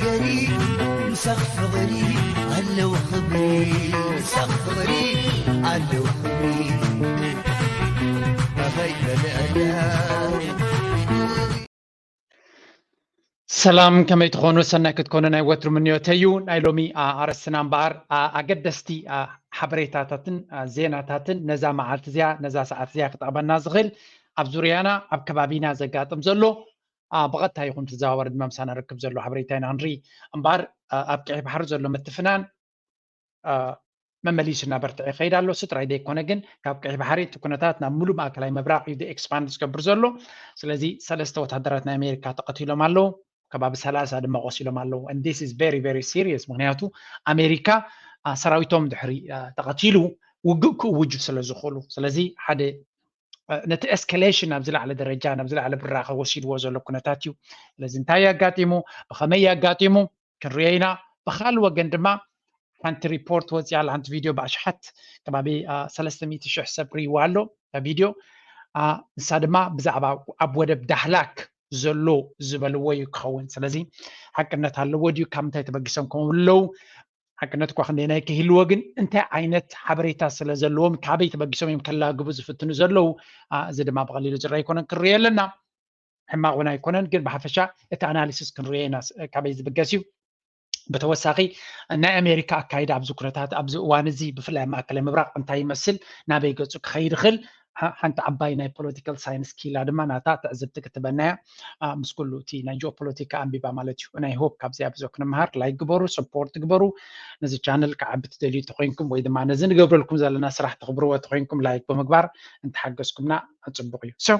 ገሪ ምሳኽ ፍቕሪ ኣለዎ ክብሪ፣ ምሳኽ ፍቕሪ ኣለዎ ክብሪ። ኣበይ በለዕላ። ሰላም፣ ከመይ ትኾኑ? ሰናይ ክትኮኑ ናይ ወትሩ ምንዮተይ እዩ። ናይ ሎሚ፣ አ፣ ኣርእስትና እምበኣር፣ አ፣ ኣገደስቲ፣ አ፣ ሓበሬታታትን፣ አ፣ ዜናታትን ነዛ መዓልቲ እዚኣ፣ ነዛ ሰዓት እዚኣ ክጠቕመና ዝኽእል ኣብ ዙርያና ኣብ ከባቢና ዘጋጥም ዘሎ፣ አ፣ ብቐጥታ ይኹን ተዘዋዋሪ ድማ ምሳና ርክብ ዘሎ ሓበሬታ ኢና ንርኢ። እምበኣር፣ አ፣ ኣብ ቀይሕ ባሕሪ ዘሎ ምትፍናን፣ አ፣ መመሊሱ እናበርትዐ ይኸይድ ኣሎ። እሱ ጥራይ ዘይኮነ ግን ካብ ቀይሕ ባሕሪ እቲ ኩነታት ናብ ሙሉእ ማእከላይ ምብራቕ እዩ ኤክስፓንድ ዝገብር ዘሎ። ስለዚ ሰለስተ ወታደራት ናይ ኣሜሪካ ተቐቲሎም ኣለዉ፣ ከባቢ ሰላሳ ድማ ቆሲሎም ኣለዉ። And this is very very serious፣ ምክንያቱ ኣሜሪካ፣ አ፣ ሰራዊቶም ድሕሪ፣ አ፣ ተቐቲሉ ውግእ ክእውጁ ስለ ዝኽእሉ፣ ስለዚ ሓደ፣ አ፣ ነቲ ኤስካሌሽን ናብ ዝለዓለ ደረጃ፣ ናብ ዝለዓለ ብራኸ ወሲድዎ ዘሎ ኩነታት እዩ። ስለዚ እንታይ እዩ ኣጋጢሙ፣ ብኸመይ እዩ ኣጋጢሙ ክንሪኦ ኢና። ብኻልእ ወገን ድማ ሓንቲ ሪፖርት ወፂኣ ኣላ፣ ሓንቲ ቪድዮ ብኣሽሓት ከባቢ፣ አ፣ ሰለስተ ሚእቲ ሽሕ ሰብ ሪእዋ ኣሎ እታ ቪድዮ። አ፣ ንሳ ድማ ብዛዕባ ኣብ ወደብ ዳህላክ ዘሎ ዝበልዎ እዩ ክኸውን። ስለዚ ሓቅነት ኣለዎ ድዩ? ካብ ምንታይ ተበጊሶም ከምኡ ኣለዉ? ሓቅነት እኳ ክንደየናይ ክህልዎ፣ ግን እንታይ ዓይነት ሓበሬታ ስለ ዘለዎም፣ ካበይ ተበጊሶም እዮም ከላግቡ ዝፍትኑ ዘለዉ? አ፣ እዚ ድማ ብቐሊሉ ዝረኣ ኣይኮነን፣ ክንሪኦ ኣለና። ሕማቕ እውን ኣይኮነን፣ ግን ብሓፈሻ እቲ ኣናሊሲስ ክንሪኦ ኢና፣ ስ-፣ ካበይ ዝብገስ እዩ። ብተወሳኺ ናይ ኣሜሪካ ኣካይዳ ኣብዚ ኩነታት፣ ኣብዚ እዋን እዚ ብፍላይ ኣብ ማእከላይ ምብራቕ እንታይ ይመስል፣ ናበይ ገጹ ክኸይድ ይኽእል፣ ሓ-፣ ሓንቲ ዓባይ ናይ ፖለቲካል ሳይንስ ኪላ ድማ ናታ ትዕዝብቲ ክትበና እያ። አ፣ ምስ ኩሉ እቲ ናይ ጂኦፖለቲካ ኣንቢባ ማለት እዩ። ናይ ሆፕ ካብዚኣ ብዙሕ ክንመሃር። ላይክ ግበሩ፣ ሰፖርት ግበሩ። ነዚ ቻነል ክዓቢ ትደልዩ ተኾይንኩም ወይ ድማ ነዚ ንገብረልኩም ዘለና ስራሕ ተኽብርዎ ተኾይንኩም ላይክ ብምግባር እንተሓገዝኩምና ጽቡቕ እዩ። So,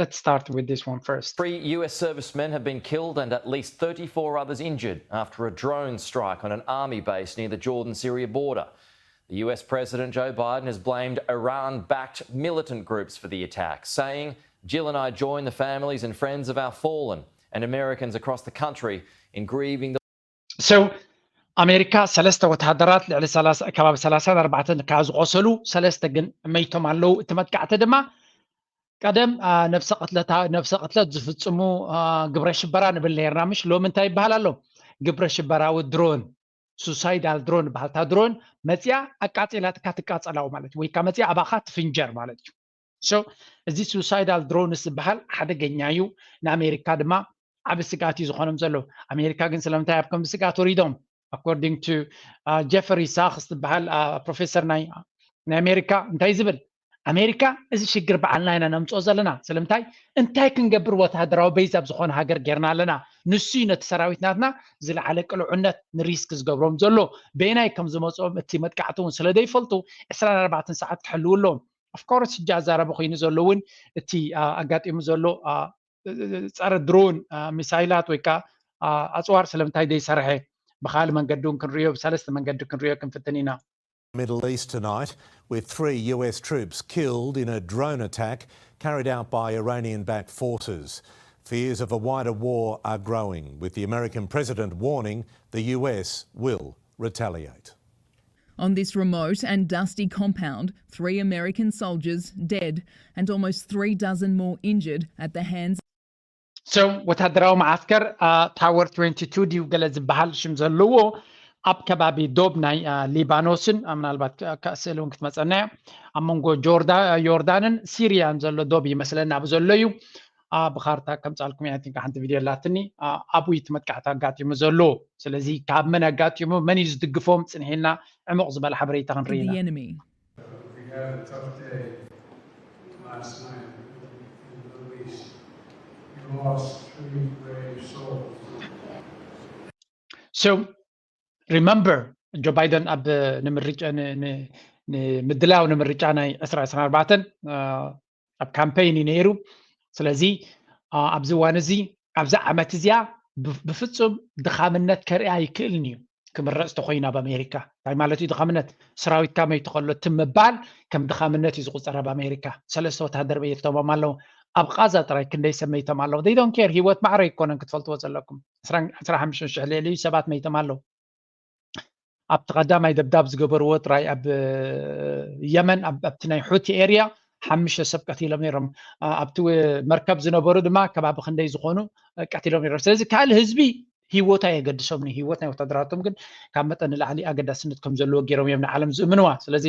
let's start with this one first. Three U S servicemen have been killed and at least thirty-four others injured after a drone strike on an army base near the Jordan Syria border. The U S President Joe Biden has blamed Iran backed militant groups for the attack, saying Jill and I join the families and friends of our fallen and Americans across the country in grieving the So ኣሜሪካ ሰለስተ ወተሃደራት ልዕሊ ከባቢ ሰላሳን ኣርባዕተን ካብ ዝቆሰሉ ሰለስተ ግን መይቶም ኣለዉ። እቲ መጥቃዕቲ ድማ ቀደም ነፍሰ ቅትለት ዝፍፅሙ ግብረ ሽበራ ንብል ነርና፣ ምሽ? ሎሚ እንታይ ይበሃል ኣሎ? ግብረ ሽበራዊ ድሮን፣ ሱሳይዳል ድሮን ይበሃል። እታ ድሮን መፅያ ኣቃፂላትካ ትቃፀላው ማለት እዩ፣ ወይ ከዓ መፅያ ኣባኻ ትፍንጀር ማለት እዩ። So እዚ ሱሳይዳል ድሮንስ ዝበሃል ሓደገኛ እዩ። ንኣሜሪካ ድማ ዓብ ስግኣት እዩ ዝኾኖም ዘሎ። ኣሜሪካ ግን ስለምንታይ ኣብ ከምዚ ስግኣት ወሪዶም? According to ጀፈሪ ሳክስ ዝበሃል ፕሮፌሰር ናይ ኣሜሪካ እንታይ ዝብል? ኣሜሪካ እዚ ሽግር በዓልና ኢና ነምፅኦ ዘለና። ስለምንታይ? እንታይ ክንገብር ወተሃደራዊ ቤዝ ኣብ ዝኾነ ሃገር ጌርና ኣለና። ንሱ እዩ ነቲ ሰራዊት ናትና ዝለዓለ ቅልዑነት ንሪስክ ዝገብሮም ዘሎ። በየናይ ከም ዝመፅኦም እቲ መጥቃዕቲ እውን ስለ ዘይፈልጡ ዕስራን ኣርባዕተን ሰዓት ክሕልዉ ኣለዎም። Of course ሕጂ ኣዛረቢ ኮይኑ ዘሎ እውን እቲ ኣጋጢሙ ዘሎ ፀረ ድሮን ሚሳይላት ወይ ከዓ ኣፅዋር ስለምንታይ ዘይሰርሐ ብካልእ መንገዲ እውን ክንሪኦ፣ ብሰለስተ መንገዲ ክንሪኦ ክንፍትን ኢና። Middle East tonight, with three U S troops killed in a drone attack carried out by Iranian-backed forces. Fears of a wider war are growing, with the American president warning the U S will retaliate. On this remote and dusty compound, three American soldiers dead and almost three dozen more injured at the hands So ወታደራዊ መዓስከር ታወር ትዌንቲ ቱ ድዩ ገለ ዝበሃል ሽም ዘለዎ ኣብ ከባቢ ዶብ ናይ ሊባኖስን ምናልባት ስእሊ እውን ክትመፀና እያ፣ ኣብ መንጎ ዮርዳንን ሲሪያን ዘሎ ዶብ ይመስለና ኣብ ዘሎ እዩ። ብካርታ ከምፃልኩም እያ፣ ሓንቲ ቪድዮ ኣላትኒ። ኣብኡ እቲ መጥቃዕቲ ኣጋጢሙ ዘሎ። ስለዚ ካብ መን ኣጋጢሙ፣ መን እዩ ዝድግፎም፣ ፅንሒልና ዕሙቕ ዝበለ ሓበሬታ ክንርኢ ኢና። So remember ጆ ባይደን ኣብ ንምርጫ ንምድላው ንምርጫ ናይ ዕስራ ዕስራን ኣርባዕተን ኣብ ካምፔይን እዩ ነይሩ። ስለዚ ኣብዚ እዋን እዚ ኣብዚ ዓመት እዚኣ ብፍፁም ድኻምነት ከርኢ ኣይክእልን እዩ። ክምረፅ ተኮይኑ ኣብ ኣሜሪካ እንታይ ማለት እዩ ድኻምነት? ሰራዊትካ መይቱ ከሎ ትም ምባል ከም ድኻምነት እዩ ዝቁፀር ኣብ ኣሜሪካ። ሰለስተ ወታደር መይቶም ኣለዉ። ኣብ ቃዛ ጥራይ ክንደይ ሰብ መይቶም ኣለዉ? They don't care። ሂወት ማዕረ ኣይኮነን ክትፈልጥዎ ዘለኩም። ዕስራ ሓሙሽተ ሽሕ ልዕሊ ሰባት መይቶም ኣለዉ። ኣብቲ ቀዳማይ ደብዳብ ዝገበርዎ ጥራይ ኣብ የመን ኣብቲ ናይ ሑቲ ኤርያ ሓሙሽተ ሰብ ቀቲሎም ነይሮም። ኣብቲ መርከብ ዝነበሩ ድማ ከባቢ ክንደይ ዝኾኑ ቀቲሎም ነይሮም። ስለዚ ካልእ ህዝቢ ህይወት ኣየገድሶምን እዩ። ህይወት ናይ ወታደራቶም ግን ካብ መጠን ንላዕሊ ኣገዳስነት ከም ዘለዎ ገይሮም እዮም ንዓለም ዝእምንዋ። ስለዚ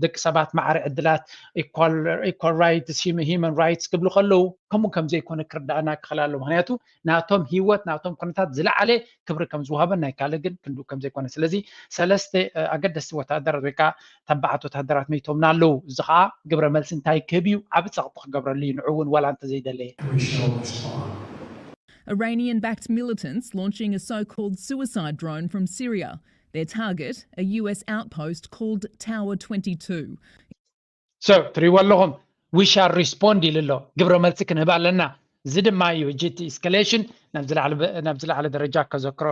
ደቂ ሰባት ማዕረ ዕድላት፣ equal rights፣ human rights ክብሉ ከለዉ ከምኡ ከም ዘይኮነ ክርዳእና ክኽእል ኣለዎ። ምክንያቱ ናቶም ህይወት ናቶም ኩነታት ዝለዓለ ክብሪ ከም ዝወሃበን ናይ ካልእ ግን ክንድኡ ከም ዘይኮነ። ስለዚ ሰለስተ ኣገደስቲ ወታደራት ወይ ከዓ ተባዓት ወታደራት መይቶምና ኣለዉ። እዚ ከዓ ግብረ መልሲ እንታይ ክህብ እዩ? ዓብ ፀቕጢ ክገብረሉ እዩ ንዑ እውን ዋላ እንተዘይደለየ። Iranian backed militants launching a so called suicide drone from Syria. Their target, a U S outpost called Tower twenty-two. So ትሪእዎ ኣለኹም we shall respond ኢሉ ኣሎ። ግብረ መልሲ ክንህብ ኣለና። እዚ ድማ እዩ ሕጂ እቲ escalation ናብ ዝለዓለ ደረጃ ከዘክሮ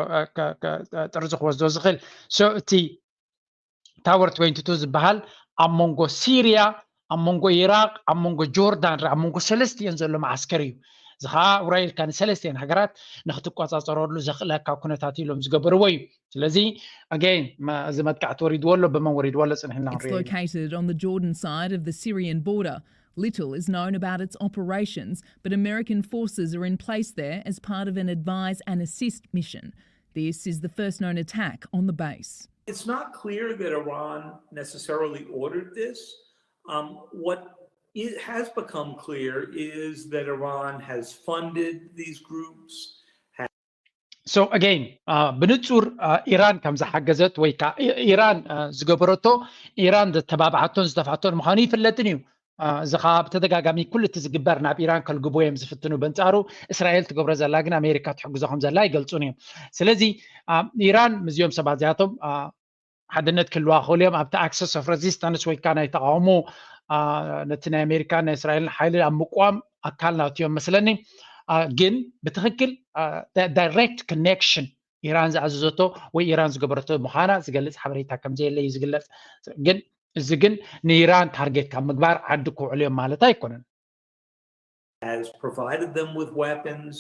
ጥርዚ ክወስዶ ዝኽእል። So እቲ ታወር ትዌንቲ ቱ ዝበሃል ኣብ መንጎ ሲርያ፣ ኣብ መንጎ ኢራቅ፣ ኣብ መንጎ ጆርዳን፣ ኣብ መንጎ ሰለስቲኤን ዘሎ መዓስከር እዩ። እዚ ከዓ ውራይ ኢልካ ንሰለስቲኤን ሃገራት ንክትቆፃፀረሉ ዘኽእለካ ኩነታት ኢሎም ዝገበርዎ እዩ። ስለዚ again እዚ መጥቃዕቲ ወሪድዎ ኣሎ። ብመን ወሪድዎ ኣሎ? ፅንሕና It's located on the Jordan side of the Syrian border. Little is known about its operations, but American forces are in place there as part of an advise and assist mission. This is the first known attack on the base. It's not clear that Iran necessarily ordered this. Um, what it has become clear is that Iran has funded these groups. So again ብንፁር ኢራን ከም ዝሓገዘት ወይ ከዓ ኢራን ዝገበረቶ ኢራን ዘተባብዓቶን ዝደፍዓቶን ምዃኑ ይፍለጥን እዩ። እዚ ከዓ ብተደጋጋሚ ኩሉ እቲ ዝግበር ናብ ኢራን ከልግቦ እዮም ዝፍትኑ። በንፃሩ እስራኤል ትገብሮ ዘላ ግን ኣሜሪካ ትሕግዞ ከም ዘላ ይገልፁን እዮም። ስለዚ ኢራን ምስዚኦም ሰባት እዚኣቶም ሓድነት ክህልዋ ክኽእሉ እዮም። ኣብቲ access of resistance ወይ ከዓ ናይ ተቃውሞ ነቲ ናይ ኣሜሪካን ናይ እስራኤልን ሓይሊ ኣብ ምቋም ኣካል ናትዮም መስለኒ። ግን ብትክክል direct connection ኢራን ዝኣዘዘቶ ወይ ኢራን ዝገበረቶ ምዃና ዝገልፅ ሓበሬታ ከምዘየለ እዩ ዝግለፅ። ግን እዚ ግን ንኢራን ታርጌት ካብ ምግባር ዓዲ ክውዕሉ እዮም ማለት ኣይኮነን። has provided them with weapons.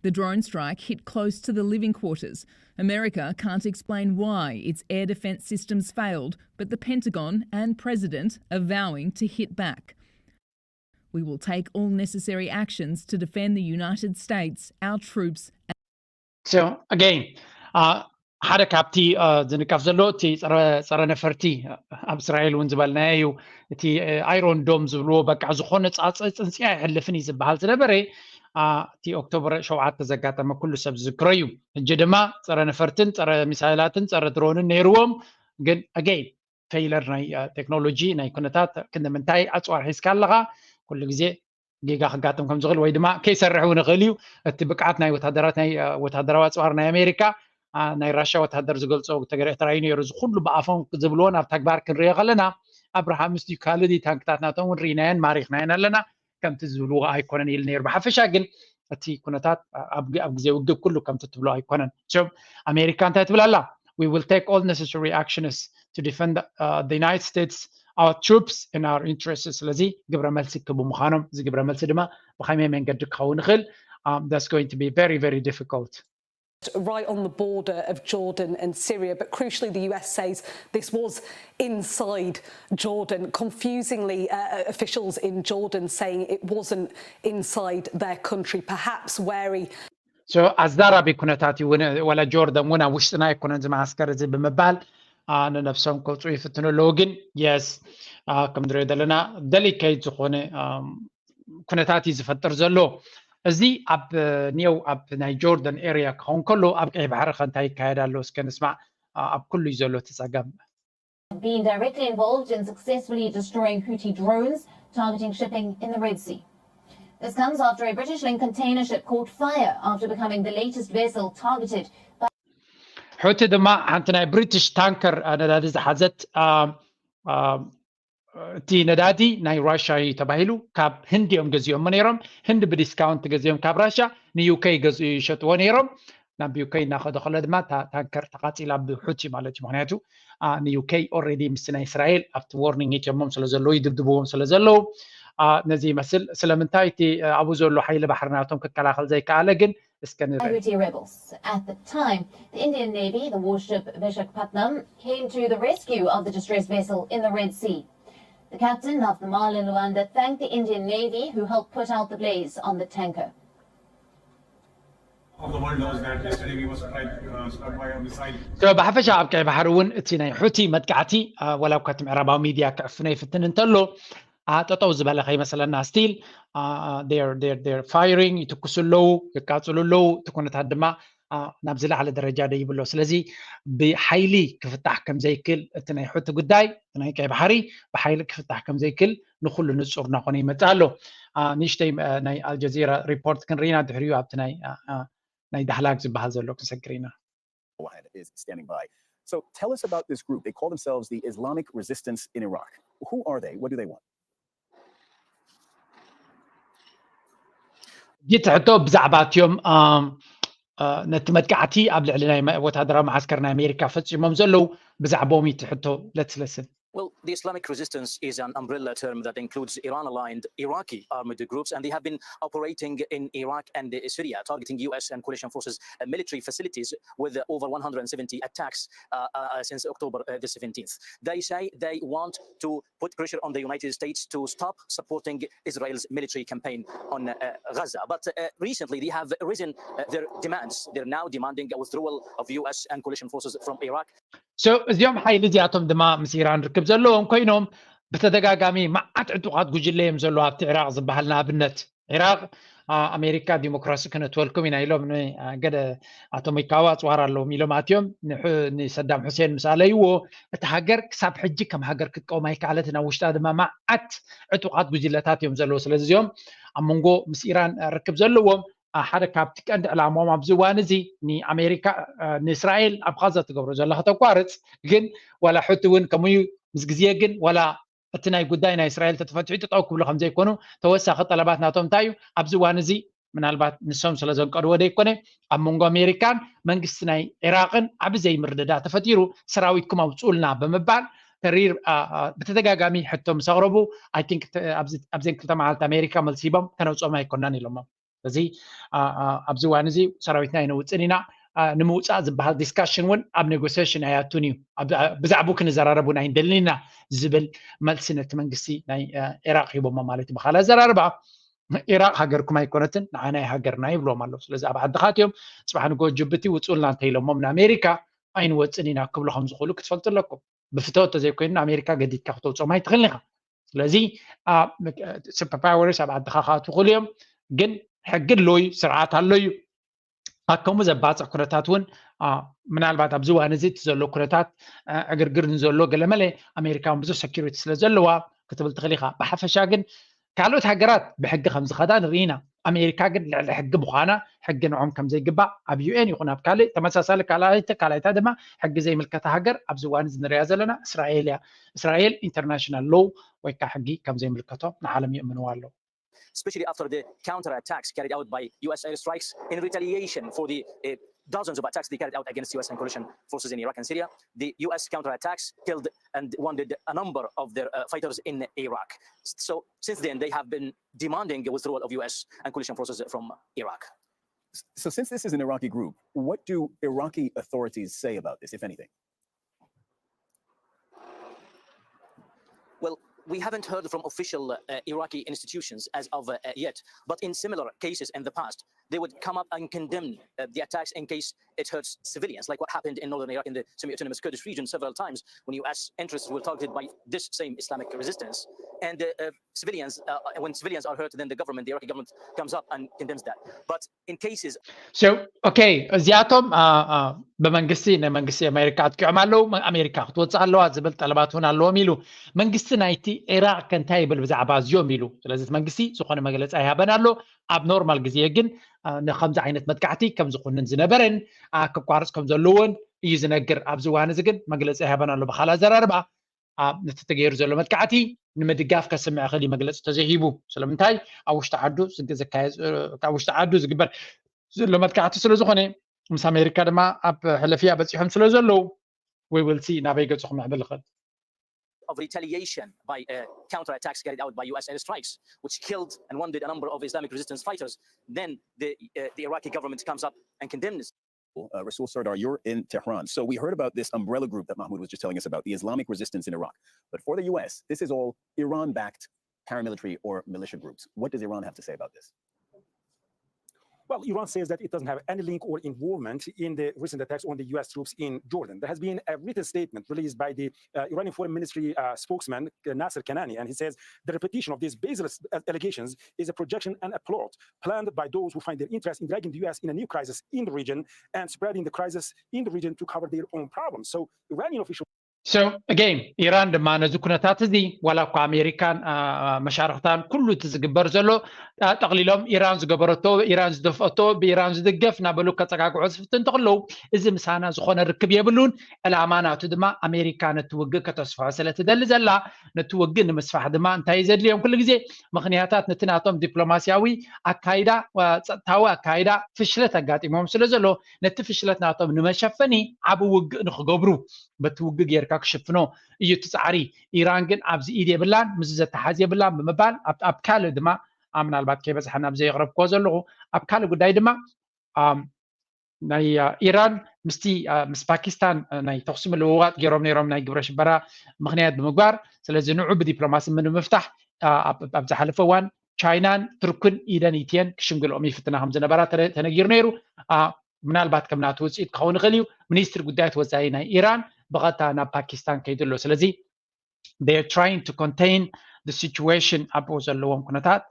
The drone strike hit close to the living quarters. America can't explain why its air defense systems failed, but the Pentagon and President are vowing to hit back. We will take all necessary actions to defend the United States, our troops. So again ሓደ ካብቲ ዝንቀፍ ዘሎ እቲ ፀረ ነፈርቲ ኣብ እስራኤል እውን ዝበልናዮ እዩ። እቲ ኣይሮን ዶም ዝብልዎ በቃ ዝኾነ ፃፀ ፅንፅያ ኣይሕልፍን እዩ ዝበሃል ዝነበረ እቲ ኦክቶበር ሸውዓተ ዘጋጠመ ኩሉ ሰብ ዝዝክሮ እዩ። ሕጂ ድማ ፀረ ነፈርትን ፀረ ሚሳይላትን ፀረ ድሮንን ነይርዎም። ግን again failure ናይ ቴክኖሎጂ ናይ ኩነታት ክንዲ ምንታይ ኣፅዋር ሒዝካ ኣለኻ ኩሉ ግዜ ጌጋ ክጋጥም ከም ዝኽእል ወይ ድማ ከይሰርሕ እውን ይኽእል እዩ። እቲ ብቅዓት ናይ ወታደራት ናይ ወታደራዊ ኣፅዋር ናይ ኣሜሪካ ናይ ራሽያ ወታደር ዝገልፆ ተራእዩ ነይሩ። እዚ ኩሉ ብኣፎም ዝብልዎ ናብ ተግባር ክንሪኦ ከለና ኣብርሃም ምስቲ ካልእ ታንክታት ናቶም እውን ርኢናየን ማሪኽናየን ኣለና። ከምቲ ዝብልዎ ኣይኮነን ኢሉ ነይሩ። ብሓፈሻ ግን እቲ ኩነታት ኣብ ግዜ ውግብ ኩሉ ከምቲ ትብሎ ኣይኮነን። ኣሜሪካ እንታይ ትብል ኣላ? We will take all necessary actions to defend the United States, our troops and our interests. ስለዚ ግብረ መልሲ ክቡ ምዃኖም እዚ ግብረ መልሲ ድማ ብኸመይ መንገዲ ክኸውን ይኽእል? That's going to be very very difficult. Right on the border of Jordan and Syria, but crucially, the U S says this was inside Jordan. Confusingly, uh, officials in Jordan saying it wasn't inside their country, perhaps wary. So ኣዛራቢ ኩነታት እዩ። ዋላ ጆርደን እውን ኣብ ውሽጥና ኣይኮነን እዚ መዓስከር እዚ ብምባል ንነብሶም ከውፅኡ ይፍትኑ ኣለዉ። ግን yes ከም ንሪኦ ዘለና ደሊከይት ዝኾነ ኩነታት እዩ ዝፈጥር ዘሎ። እዚ ኣብ ኒው ኣብ ናይ ጆርደን ኤርያ ክኸውን ከሎ ኣብ ቀይ ባሕሪ ከ እንታይ ይካየድ ኣሎ እስከ ንስማዕ። ኣብ ኩሉ እዩ ዘሎ እቲ ፀገም። Been directly involved in successfully destroying Houthi drones targeting shipping in the Red Sea. This comes after a British linked container ship caught fire after becoming the latest vessel targeted by ሑቲ ድማ ሓንቲ ናይ ብሪቲሽ ታንከር ነዳዲ ዝሓዘት እቲ ነዳዲ ናይ ራሻ እዩ ተባሂሉ ካብ ህንዲ እዮም ገዚኦሞ ነይሮም። ህንዲ ብዲስካውንት ገዚኦም ካብ ራሻ ንዩከይ ገዝኡ ይሸጥዎ ነይሮም። ናብ ዩከይ እናኸደ ከሎ ድማ ታንከር ተቃፂላ ብሑቲ ማለት እዩ። ምክንያቱ ንዩከይ ኦሬዲ ምስ ናይ እስራኤል ኣብቲ ዎርኒንግ ሂትዮሞም ስለዘለዉ ይድብድብዎም ስለዘለዉ ነዚ ይመስል። ስለምንታይ እቲ ኣብኡ ዘሎ ሓይሊ ባሕሪ ናቶም ክከላኸል ዘይከኣለ ግን እስከ ንርኢ። Houthi rebels. At the time, the Indian Navy, the warship Visakhapatnam, came to the rescue of the distressed vessel in the Red Sea. The captain, Navnamala Luanda, thanked the Indian Navy who helped put out the blaze on the tanker. Of the world knows that yesterday we were struck, uh, struck by a missile. So ብሓፈሻ ኣብ ቀይ ባሕሪ እውን እቲ ናይ ሑቲ መጥቃዕቲ፣ አ፣ ዋላ እኳ እቲ ምዕራባዊ ሚድያ ክዕፍኖ ይፍትን እንተሎ፣ አ፣ ጠጠው ዝበለ ከይመስለና፣ ስቲል firing ይትኩሱ ኣለዉ፣ ይቃፅሉ ኣለዉ። እቲ ኩነታት ድማ፣ አ፣ ናብ ዝለዓለ ደረጃ ደይብሎ። ስለዚ ብሓይሊ ክፍታሕ ከምዘይክል፣ እቲ ናይ ሑቲ ጉዳይ፣ እቲ ናይ ቀይ ባሕሪ ብሓይሊ ክፍታሕ ከምዘይክል ንኩሉ ንፁር እናኾነ ይመፅእ ኣሎ። አ፣ ንእሽተይ፣ አ፣ ናይ ኣልጀዚራ ሪፖርት ክንርኢና፣ ድሕሪኡ ኣብቲ ናይ፣ አ፣ አ፣ ናይ ዳህላክ ዝበሃል ዘሎ ክንሰግር ኢና። Wahid is standing by. So tell us about this group. They call themselves the Islamic Resistance in Iraq. Who are they? What do they want? ሕጂ እቲ ሕቶ ብዛዕባ እቲኦም፣ ኣም፣ አ፣ ነቲ መጥቃዕቲ ኣብ ልዕሊ ናይ መ- ወታደራዊ መዓስከር ናይ ኣሜሪካ ፈፂሞም ዘለዉ ብዛዕባኦም እዩ እቲ ሕቶ። ለትስለስን Well, the Islamic resistance is an umbrella term that includes Iran aligned Iraqi armed groups, and they have been operating in Iraq and uh, Syria, targeting U S and coalition forces' uh, military facilities with uh, over one hundred seventy attacks uh, uh, uh, since October uh, the seventeenth. They say they want to put pressure on the United States to stop supporting Israel's military campaign on uh, Gaza. But uh, recently, they have risen uh, their demands. They're now demanding a withdrawal of U S and coalition forces from Iraq. So እዚኦም ሓይሊ እዚኣቶም ድማ ምስ ኢራን ርክብ ዘለዎም ኮይኖም ብተደጋጋሚ መዓት ዕጡቓት ጉጅለ እዮም ዘለዉ ኣብቲ ዒራቕ ዝበሃል። ንኣብነት ዒራቕ፣ አ፣ ኣሜሪካ ዲሞክራሲ ክነትወልኩም ኢና ኢሎም ን-፣ አ፣ ገለ ኣቶሚካዊ ኣፅዋር ኣለዎም ኢሎም ኣትዮም ንሑ- ንሰዳም ሑሴን ምስ ኣለይዎ፣ እቲ ሃገር ክሳብ ሕጂ ከም ሃገር ክትቀውም ኣይከኣለትን። ኣብ ውሽጣ ድማ መዓት ዕጡቓት ጉጅለታት እዮም ዘለዉ። ስለዚ እዚኦም ኣብ መንጎ ምስ ኢራን ርክብ ዘለዎም፣ አ፣ ሓደ ካብቲ ቀንዲ ዕላማኦም ኣብዚ እዋን እዚ ንኣሜሪካ፣ አ፣ ንእስራኤል ኣብ ቓዛ ትገብሮ ዘላ ከተቋርፅ፣ ግን ዋላ ሑቲ እውን ከምኡ እዩ። ምስ ግዜ ግን ዋላ እቲ ናይ ጉዳይ ናይ እስራኤል ተተፈትሑ ጠጠው ክብሉ ከም ዘይኮኑ ተወሳኺ ጠለባት ናቶም እንታይ እዩ? ኣብዚ እዋን እዚ ምናልባት ንሶም ስለ ዘንቀድዎ ዘይኮነ፣ ኣብ መንጎ ኣሜሪካን መንግስቲ ናይ ዒራቕን ዓቢ ዘይምርድዳ ተፈጢሩ፣ ሰራዊትኩም ኣውፅኡልና ብምባል ተሪር፣ አ፣ አ፣ ብተደጋጋሚ ሕቶ ምስ ኣቕረቡ፣ I think ተ- ኣብዚ ኣብዘን ክልተ መዓልቲ ኣሜሪካ መልሲ ሂቦም ከነውፅኦም ኣይኮናን ኢሎሞም። ስለዚ፣ አ፣ አ፣ ኣብዚ እዋን እዚ ሰራዊትና ኣይነውፅን ኢና፣ አ፣ ንምውፃእ ዝበሃል ዲስካሽን እውን ኣብ ኔጎሲሽን ኣይኣቱን እዩ። ኣብ- ብዛዕባኡ ክንዘራረብ እውን ኣይንደልን ኢና ዝብል መልሲ ነቲ መንግስቲ ናይ፣ አ፣ ዒራቕ ሂቦሞ ማለት እዩ። ብካልእ ኣዘራርባ ኢራቕ ሃገርኩም ኣይኮነትን፣ ንዓና ሃገርና ይብልዎም ኣለዉ። ስለዚ ኣብ ዓድኻ እትዮም ፅባሕ ንግሆ ጅቡቲ ውፅኡልና እንተኢሎሞም ንኣሜሪካ ኣይንወፅን ኢና ክብሉ ከም ዝኽእሉ ክትፈልጡ ኣለኩም። ብፍትወት ተዘይኮይኑ ንኣሜሪካ ገዲድካ ክተውፅኦም ኣይትኽእልን ኢኻ። ስለዚ ሱፐር ፓወርስ ኣብ ዓድኻ ክኣትዉ ይኽእሉ እዮም፣ ግን ሕጊ ኣሎ እዩ፣ ስርዓት ኣሎ እዩ። ኣብ ከምኡ ዘባፅሕ ኩነታት እውን፣ አ፣ ምናልባት ኣብዚ እዋን እዚ እቲ ዘሎ ኩነታት፣ አ፣ ዕግርግር ንዘሎ ገለመለ ኣሜሪካ እውን ብዙሕ ሰኪሪቲ ስለ ዘለዋ ክትብል ትኽእል ኢኻ። ብሓፈሻ ግን ካልኦት ሃገራት ብሕጊ ከም ዝኸዳ ንርኢ ኢና። ኣሜሪካ ግን ልዕሊ ሕጊ ምዃና፣ ሕጊ ንዖም ከም ዘይግባእ ኣብ ዩ ኤን ይኹን ኣብ ካልእ ተመሳሳሊ ካልኣይቲ ካልኣይታ ድማ ሕጊ ዘይምልከታ ሃገር ኣብዚ እዋን እዚ ንሪኣ ዘለና እስራኤል እያ። እስራኤል ኢንተርናሽናል ሎው ወይ ከዓ ሕጊ ከም ዘይምልከቶ ንዓለም የእምንዋ ኣለዉ። Especially after the counterattacks carried out by U S airstrikes in retaliation for the uh, dozens of attacks they carried out against U S and coalition forces in Iraq and Syria. The U S counterattacks killed and wounded a number of their uh, fighters in Iraq. So since then, they have been demanding a withdrawal of U S and coalition forces from Iraq. So since this is an Iraqi group, what do Iraqi authorities say about this, if anything? Well, we haven't heard from official uh, Iraqi institutions as of uh, yet, but in similar cases in the past, they would come up and condemn uh, the attacks in case it hurts civilians, like what happened in northern Iraq in the semi-autonomous Kurdish region several times when U S interests were targeted by this same Islamic resistance. And uh, uh, civilians, uh, when civilians are hurt, then the government, the Iraqi government, comes up and condemns that. But in cases So okay፣ እዚኣቶም፣ አ፣ አ፣ ብመንግስቲ ናይ መንግስቲ ኣሜሪካ ኣጥቂዖም ኣለዉ፣ መ- ኣሜሪካ ክትወፅእ ኣለዋ ዝብል ጠለባት እውን ኣለዎም ኢሉ። መንግስቲ ናይቲ ዒራቕ ከ እንታይ ይብል ብዛዕባ እዚኦም ኢሉ? ስለዚ እቲ መንግስቲ ዝኾነ መግለፂ ኣይሃበን ኣሎ። ኣብ ኖርማል ግዜ ግን፣ አ፣ ንከምዚ ዓይነት መጥቃዕቲ ከም ዝኹንን ዝነበረን፣ አ፣ ክቋርፅ ከም ዘለዎን እዩ ዝነግር። ኣብዚ እዋን እዚ ግን መግለፂ ኣይሃበን ኣሎ። ብካልእ ኣዘራርባ፣ አ፣ ነቲ ተገይሩ ዘሎ መጥቃዕቲ ንምድጋፍ ከስምዕ ይኽእል እዩ መግለፂ ተዘይሂቡ። ስለምንታይ? ኣብ ውሽጢ ዓዱ ዝግ- ዝካየ- ኣብ ውሽጢ ዓዱ ዝግበር ዘሎ መጥቃዕቲ ስለ ዝኾነ፣ ምስ ኣሜሪካ ድማ ኣብ ሕለፍያ በፂሖም ስለ ዘለዉ፣ we will see ናበይ ገፅኹም ምዕብል ይኽእል። of retaliation by uh, counterattacks carried out by U S airstrikes, which killed and wounded a number of Islamic resistance fighters, then the, uh, the Iraqi government comes up and condemns. Uh, Rasul Sardar, you're in Tehran. So we heard about this umbrella group that Mahmoud was just telling us about, the Islamic Resistance in Iraq. But for the U S, this is all Iran-backed paramilitary or militia groups. What does Iran have to say about this? Iran says that it doesn't have any link or involvement in the recent attacks on the U S troops in Jordan. There has been a written statement released by the uh, Iranian Foreign Ministry uh, spokesman, uh, Nasser Kanani, and he says the repetition of these baseless uh, allegations is a projection and a plot planned by those who find their interest in dragging the U S in a new crisis in the region and spreading the crisis in the region to cover their own problems. So Iranian officials So again, ኢራን ድማ ነዚ ኩነታት እዚ ዋላ እኳ ኣሜሪካን መሻርክታን ኩሉ እቲ ዝግበር ዘሎ ጠቕሊሎም ኢራን ዝገበረቶ ኢራን ዝደፍአቶ ብኢራን ዝድገፍ እናበሉ ከፀጋግዑ ዝፍትን እንተከለዉ እዚ ምሳና ዝኾነ ርክብ የብሉን። ዕላማ ናቱ ድማ ኣሜሪካ ነቲ ውግእ ከተስፍሖ ስለትደሊ ዘላ ነቲ ውግእ ንምስፋሕ ድማ እንታይ ዘድልዮም ኩሉ ግዜ ምክንያታት ነቲ ናቶም ዲፕሎማሲያዊ ኣካይዳ ፀጥታዊ ኣካይዳ ፍሽለት ኣጋጢሞም ስለ ዘሎ ነቲ ፍሽለት ናቶም ንመሸፈኒ ዓብ ውግእ ንክገብሩ በቲ ውግእ ጌርካ ክሽፍኖ እዩ እቲ ፃዕሪ። ኢራን ግን ኣብዚ ኢድ የብላን፣ ምስ ዘተሓዝ የብላን ብምባል ኣብ ካልእ ድማ ምናልባት ከይበዝሓና ብዘይ የቕረብክዎ ዘለኹ ኣብ ካልእ ጉዳይ ድማ ናይ ኢራን ምስቲ ምስ ፓኪስታን ናይ ተኩሲ ምልውዋጥ ገይሮም ነይሮም ናይ ግብረ ሽበራ ምክንያት ብምግባር ስለዚ ንዑ ብዲፕሎማሲ ንምፍታሕ ኣብ ዝሓለፈ እዋን ቻይናን ቱርክን ኢደን ኢትየን ክሽምግልኦም ይፍትና ከም ዝነበራ ተነጊሩ ነይሩ። ምናልባት ከም ናቱ ውፅኢት ክኸውን ይኽእል እዩ። ሚኒስትሪ ጉዳያት ወፃኢ ናይ ኢራን ብቐጥታ ናብ ፓኪስታን ከይዱ ኣሎ። ስለዚ they're trying to contain the situation ኣብኡ ዘለዎም ኩነታት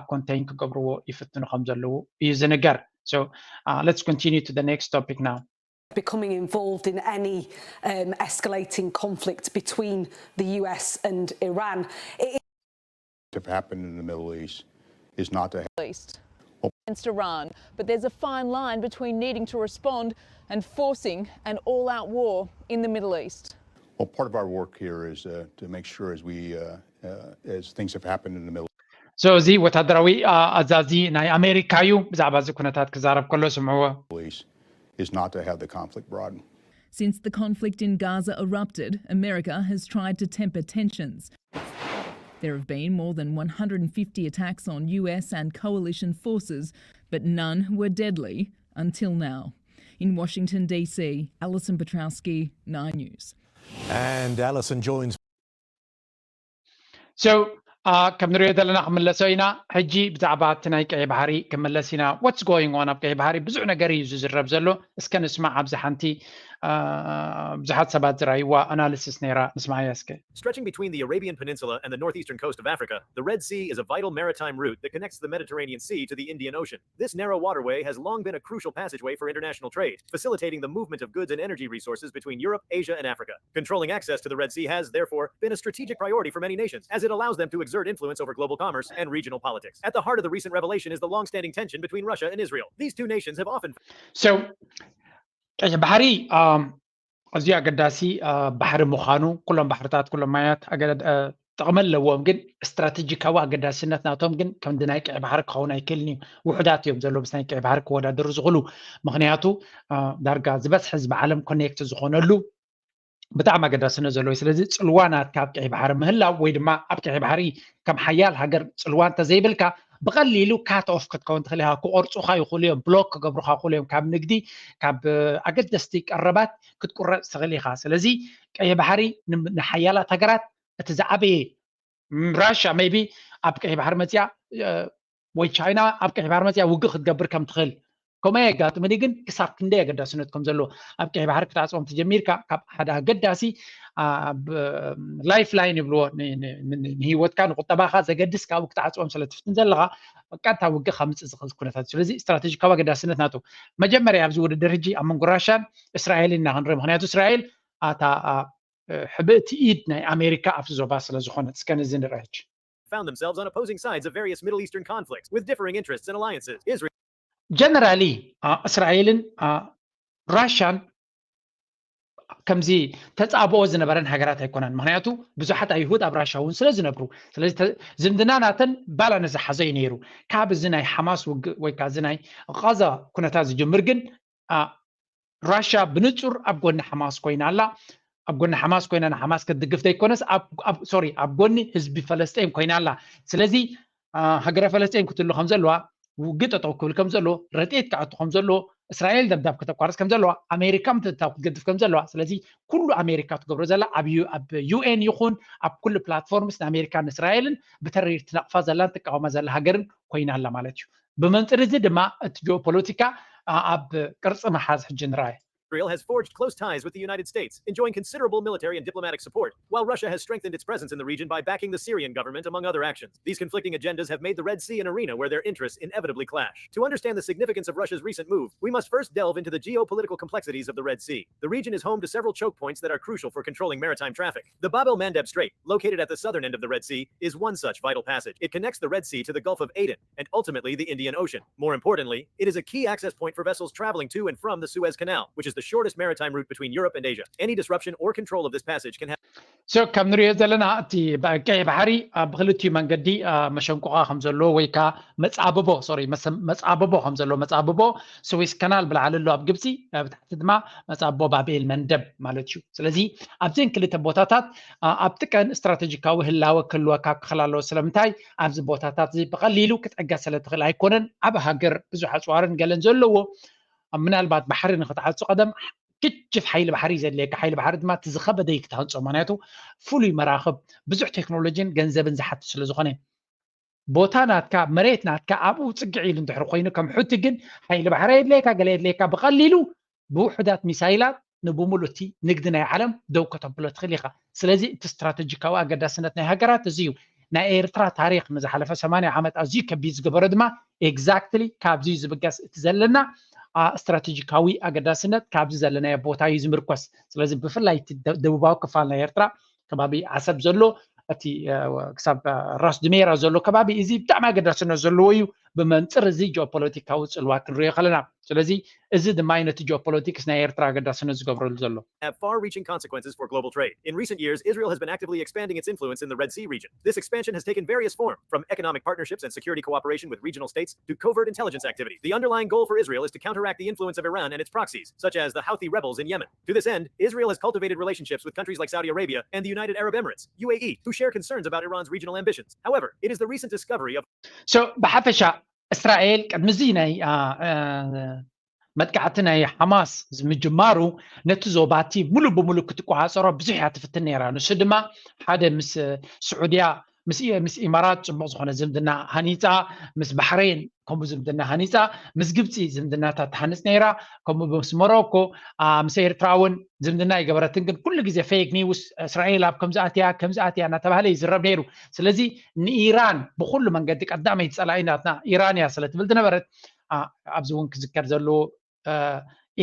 ኮንቴን ክገብርዎ ይፍትኑ ከም ዘለዉ እዩ ዝንገር። So uh, let's continue to the next topic now. Becoming involved in any um, escalating conflict between the U S and Iran. It have happened in the Middle East is not to East against Iran, but there's a fine line between needing to respond and forcing an all-out war in the Middle East. Well, part of our work here is uh, to make sure as we uh, uh, as things have happened in the Middle So እዚ ወታደራዊ ኣዛዚ ናይ ኣሜሪካ እዩ። ብዛዕባ እዚ ኩነታት ክዛረብ ከሎ ስምዕዎ። East is not to have the conflict broaden. Since the conflict in Gaza erupted, America has tried to temper tensions. There have been more than one hundred fifty attacks on U S and coalition forces, but none were deadly until now. In Washington, D C, Alison Petrowski, Nine News. And Alison joins So ከም ንሪኦ ዘለና ክምለሶ ኢና። ሕጂ ብዛዕባ እቲ ናይ ቀይ ባሕሪ ክምለስ ኢና። What's going on ኣብ ቀይ ባሕሪ ብዙሕ ነገር እዩ ዝዝረብ ዘሎ። እስከ ንስማዕ ኣብዚ ሓንቲ ብዙሓት ሰባት ዝረኣይዋ ኣናሊሲስ ነይራ። ንስማዓያ እስከ። Stretching between the Arabian Peninsula and the northeastern coast of Africa, the Red Sea is a vital maritime route that connects the Mediterranean Sea to the Indian Ocean. This narrow waterway has long been a crucial passageway for international trade, facilitating the movement of goods and energy resources between Europe, Asia, and Africa. Controlling access to the Red Sea has, therefore, been a strategic priority for many nations, as it allows them to exert influence over global commerce and regional politics. At the heart of the recent revelation is the long-standing tension between Russia and Israel. These two nations have often So ቀይ ባሕሪ ኣዝዩ ኣገዳሲ ባሕሪ ምዃኑ ኩሎም ባሕርታት ኩሎም ማያት ጥቕሚ ኣለዎም፣ ግን ስትራቴጂካዊ ኣገዳስነት ናቶም ግን ከምዚ ናይ ቀይ ባሕሪ ክኸውን ኣይክእልን እዩ። ውሑዳት እዮም ዘለዉ ምስ ናይ ቀይ ባሕሪ ክወዳደሩ ዝኽእሉ። ምኽንያቱ ዳርጋ ዝበዝሐ ህዝቢ ዓለም ኮኔክት ዝኾነሉ ብጣዕሚ ኣገዳስነት ዘለዎ እዩ። ስለዚ ፅልዋ ናትካ ኣብ ቀይ ባሕሪ ምህላው ወይ ድማ ኣብ ቀይ ባሕሪ ከም ሓያል ሃገር ፅልዋ እንተዘይብልካ ብቐሊሉ ካት ኦፍ ክትከውን ትኽእል ኢኻ። ክቆርፁኻ ይኽእሉ እዮም፣ ብሎክ ክገብሩኻ ይኽእሉ እዮም፣ ካብ ንግዲ ካብ ኣገደስቲ ቀረባት ክትቁረፅ ትኽእል ኢኻ። ስለዚ ቀይ ባሕሪ ንሓያላት ሃገራት እቲ ዝዓበየ ራሻ ሜቢ ኣብ ቀይ ባሕሪ መፅያ ወይ ቻይና ኣብ ቀይ ባሕሪ መፅያ ውግእ ክትገብር ከም ትኽእል ከምኡ የጋጥምኒ ግን ክሳብ ክንደይ ኣገዳስነት ከም ዘለዎ ኣብ ቀይ ባሕሪ ክትዓፅቦም ተጀሚርካ ካብ ሓደ ኣገዳሲ ላይፍ ላይን ይብልዎ ንሂወትካ ንቁጠባካ ዘገድስ ካብኡ ክትዓፅቦም ስለትፍትን ዘለካ ቀጥታ ውግእ ካብ ምፅእ ዝኽእል ኩነታት ስለዚ ስትራቴጂካዊ ኣገዳስነት ናቱ መጀመርያ ኣብዚ ውድድር ሕጂ ኣብ መንጎ ራሻን እስራኤልን ኢና ክንርኢ ምክንያቱ እስራኤል ኣታ ሕብእቲ ኢድ ናይ ኣሜሪካ ኣብዚ ዞባ ስለ ዝኾነት እስከ ነዚ ንርአ ሕጂ found themselves on opposing sides of various Middle Eastern conflicts with differing interests and alliances. Israel. ጀነራሊ እስራኤልን ራሻን ከምዚ ተፃብኦ ዝነበረን ሃገራት ኣይኮነን። ምክንያቱ ብዙሓት ኣይሁድ ኣብ ራሻ እውን ስለ ዝነብሩ፣ ስለዚ ዝምድና ናተን ባላንስ ዝሓዘ እዩ ነይሩ። ካብ እዚ ናይ ሓማስ ውግእ ወይ ካብ እዚ ናይ ቃዛ ኩነታት ዝጅምር ግን ራሻ ብንፁር ኣብ ጎኒ ሓማስ ኮይና ኣላ። ኣብ ጎኒ ሓማስ ኮይና ንሓማስ ክትድግፍ ዘይኮነስ ሶሪ ኣብ ጎኒ ህዝቢ ፈለስጤን ኮይና ኣላ። ስለዚ ሃገረ ፈለስጤን ክትህሉ ከም ዘለዋ ውግእ ጠጠው ክብል ከም ዘለዎ ረድኤት ክኣቱ ከም ዘለዎ እስራኤል ደብዳብ ከተቋርፅ ከም ዘለዋ ኣሜሪካ ምትእትታው ክትገድፍ ከም ዘለዋ ስለዚ ኩሉ ኣሜሪካ ትገብሮ ዘላ ኣብ ዩኤን ይኹን ኣብ ኩሉ ፕላትፎርምስ ንኣሜሪካን እስራኤልን ብተሪር ትነቕፋ ዘላን ትቃወማ ዘላ ሃገርን ኮይና ኣላ ማለት እዩ። ብመንፅር እዚ ድማ እቲ ጂኦፖለቲካ ኣብ ቅርፂ ምሓዝ ሕጂ ንርኣይ። Israel has forged close ties with the United States, enjoying considerable military and diplomatic support, while Russia has strengthened its presence in the region by backing the Syrian government, among other actions. These conflicting agendas have made the Red Sea an arena where their interests inevitably clash. To understand the significance of Russia's recent move, we must first delve into the geopolitical complexities of the Red Sea. The region is home to several choke points that are crucial for controlling maritime traffic. The Bab el Mandeb Strait, located at the southern end of the Red Sea, is one such vital passage. It connects the Red Sea to the Gulf of Aden and ultimately the Indian Ocean. More importantly, it is a key access point for vessels traveling to and from the Suez Canal, which is the shortest maritime route between Europe and Asia. Any disruption or control of this passage can have so ከም ንሪኦ ዘለና እቲ ቀይ ባሕሪ ብክልቲኡ መንገዲ መሸንቆቓ ከም ዘለዎ ወይ ከዓ መፃብቦ ሶሪ መፃብቦ ከም ዘለዎ መፃብቦ ስዊስ ከናል ብላዕሊ ኣሎ ኣብ ግብፂ ብታሕቲ ድማ መፃብቦ ባብኤል መንደብ ማለት እዩ። ስለዚ ኣብዘን ክልተ ቦታታት ኣብቲ ቀን ስትራቴጂካዊ ህላወ ክህልወካ ክኽእል ኣለዎ። ስለምንታይ ኣብዚ ቦታታት እዚ ብቐሊሉ ክጠገ ስለ ትኽእል ኣይኮነን። ኣብ ሃገር ብዙሕ ኣፅዋርን ገለን ዘለዎ ምናልባት ባሕሪ ንክትዓፁ ቀደም ግጅፍ ሓይሊ ባሕሪ ዘድልየካ ሓይሊ ባሕሪ ድማ እቲ ዝኸበደ እዩ ክትሃንፆ። ምክንያቱ ፍሉይ መራኽብ ብዙሕ ቴክኖሎጂን ገንዘብን ዝሓትት ስለ ዝኾነ ቦታ ናትካ መሬት ናትካ ኣብኡ ፅግዕ ኢሉ እንድሕር ኮይኑ ከም ሑቲ ግን ሓይሊ ባሕሪ የድልየካ ገለ የድልየካ ብቐሊሉ ብውሑዳት ሚሳይላት ንብሙሉ እቲ ንግዲ ናይ ዓለም ደው ከተብሎ ትኽእል ኢኻ። ስለዚ እቲ ስትራተጂካዊ ኣገዳስነት ናይ ሃገራት እዚ እዩ። ናይ ኤርትራ ታሪክ ንዝሓለፈ ሰማንያ ዓመት ኣዝዩ ከቢድ ዝገበሮ ድማ exactly ካብዚ እዩ ዝብገስ። እቲ ዘለና ስትራተጂካዊ ኣገዳስነት ካብዚ ዘለናዮ ቦታ እዩ ዝምርኮስ። ስለዚ ብፍላይ እቲ ደቡባዊ ክፋል ናይ ኤርትራ ከባቢ ዓሰብ ዘሎ እቲ ክሳብ ራስ ድሜራ ዘሎ ከባቢ እዚ ብጣዕሚ ኣገዳስነት ዘለዎ እዩ። ብመንፅር እዚ ጂኦፖለቲካዊ ፅልዋ ክንሪኦ ከለና ስለዚ እዚ ድማ ነቲ ጂኦፖለቲክስ ናይ ኤርትራ ኣገዳስነት ዝገብረሉ ዘሎ። Have far-reaching consequences for global trade. In recent years, Israel has been actively expanding its influence in the Red Sea region. This expansion has taken various forms, from economic partnerships and security cooperation with regional states to covert intelligence activity. The underlying goal for Israel is to counteract the influence of Iran and its proxies, such as the Houthi rebels in Yemen. To this end, Israel has cultivated relationships with countries like Saudi Arabia and the United Arab Emirates, U A E, who share concerns about Iran's regional ambitions. However, it is the recent discovery of so ብሓፈሻ እስራኤል ቅድሚ እዚ ናይ መጥቃዕቲ ናይ ሓማስ ምጅማሩ ነቲ ዞባቲ ሙሉ ብሙሉ ክትቆፃፀሮ ብዙሕ እያ ትፍትን ነይራ። ንሱ ድማ ሓደ ምስ ስዑድያ ምስ ኢማራት ፅቡቅ ዝኮነ ዝምድና ሃኒፃ፣ ምስ ባሕሬን ከምኡ ዝምድና ሃኒፃ፣ ምስ ግብፂ ዝምድናታት ትሃንፅ ነይራ፣ ከምኡ ምስ ሞሮኮ፣ ምስ ኤርትራ እውን ዝምድና ይገበረትን ግን ኩሉ ግዜ ፌክ ኒውስ እስራኤል ኣብ ከምዚ ኣትያ ከምዚ ኣትያ እናተባሃለ ይዝረብ ነይሩ። ስለዚ ንኢራን ብኩሉ መንገዲ ቀዳመይቲ ፀላኢ ናትና ኢራን እያ ስለትብል ዝነበረት ኣብዚ እውን ክዝከር ዘለዎ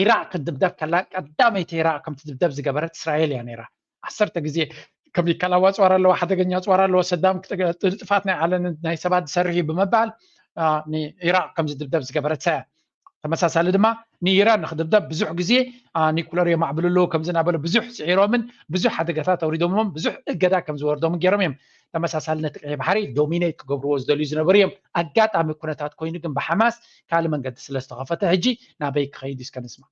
ኢራቅ ክትድብደብ ከላ ቀዳመይቲ ኢራቅ ከም ትድብደብ ዝገበረት እስራኤል እያ ነይራ። ዓሰርተ ግዜ ከሚካላዊ ኣፅዋር ኣለዎ፣ ሓደገኛ ኣፅዋር ኣለዎ፣ ሰዳም ጥፋት ናይ ዓለም ናይ ሰባት ዝሰርሕ እዩ ብምባል ንኢራቅ ከም ዝድብደብ ዝገበረት እያ። ተመሳሳሊ ድማ ንኢራን ንክድብደብ ብዙሕ ግዜ ኒኩለር የማዕብሉ ኣለዉ ከምዚ እናበሉ ብዙሕ ስዒሮምን ብዙሕ ሓደጋታት ኣውሪዶሞም ብዙሕ እገዳ ከም ዝወርዶምን ገይሮም እዮም። ተመሳሳሊ ነቲ ቀይሕ ባሕሪ ዶሚኔት ክገብርዎ ዝደልዩ ዝነበሩ እዮም። ኣጋጣሚ ኩነታት ኮይኑ ግን ብሓማስ ካልእ መንገዲ ስለ ዝተኸፈተ ሕጂ ናበይ ክኸይድ እዩ እስከ ንስማ።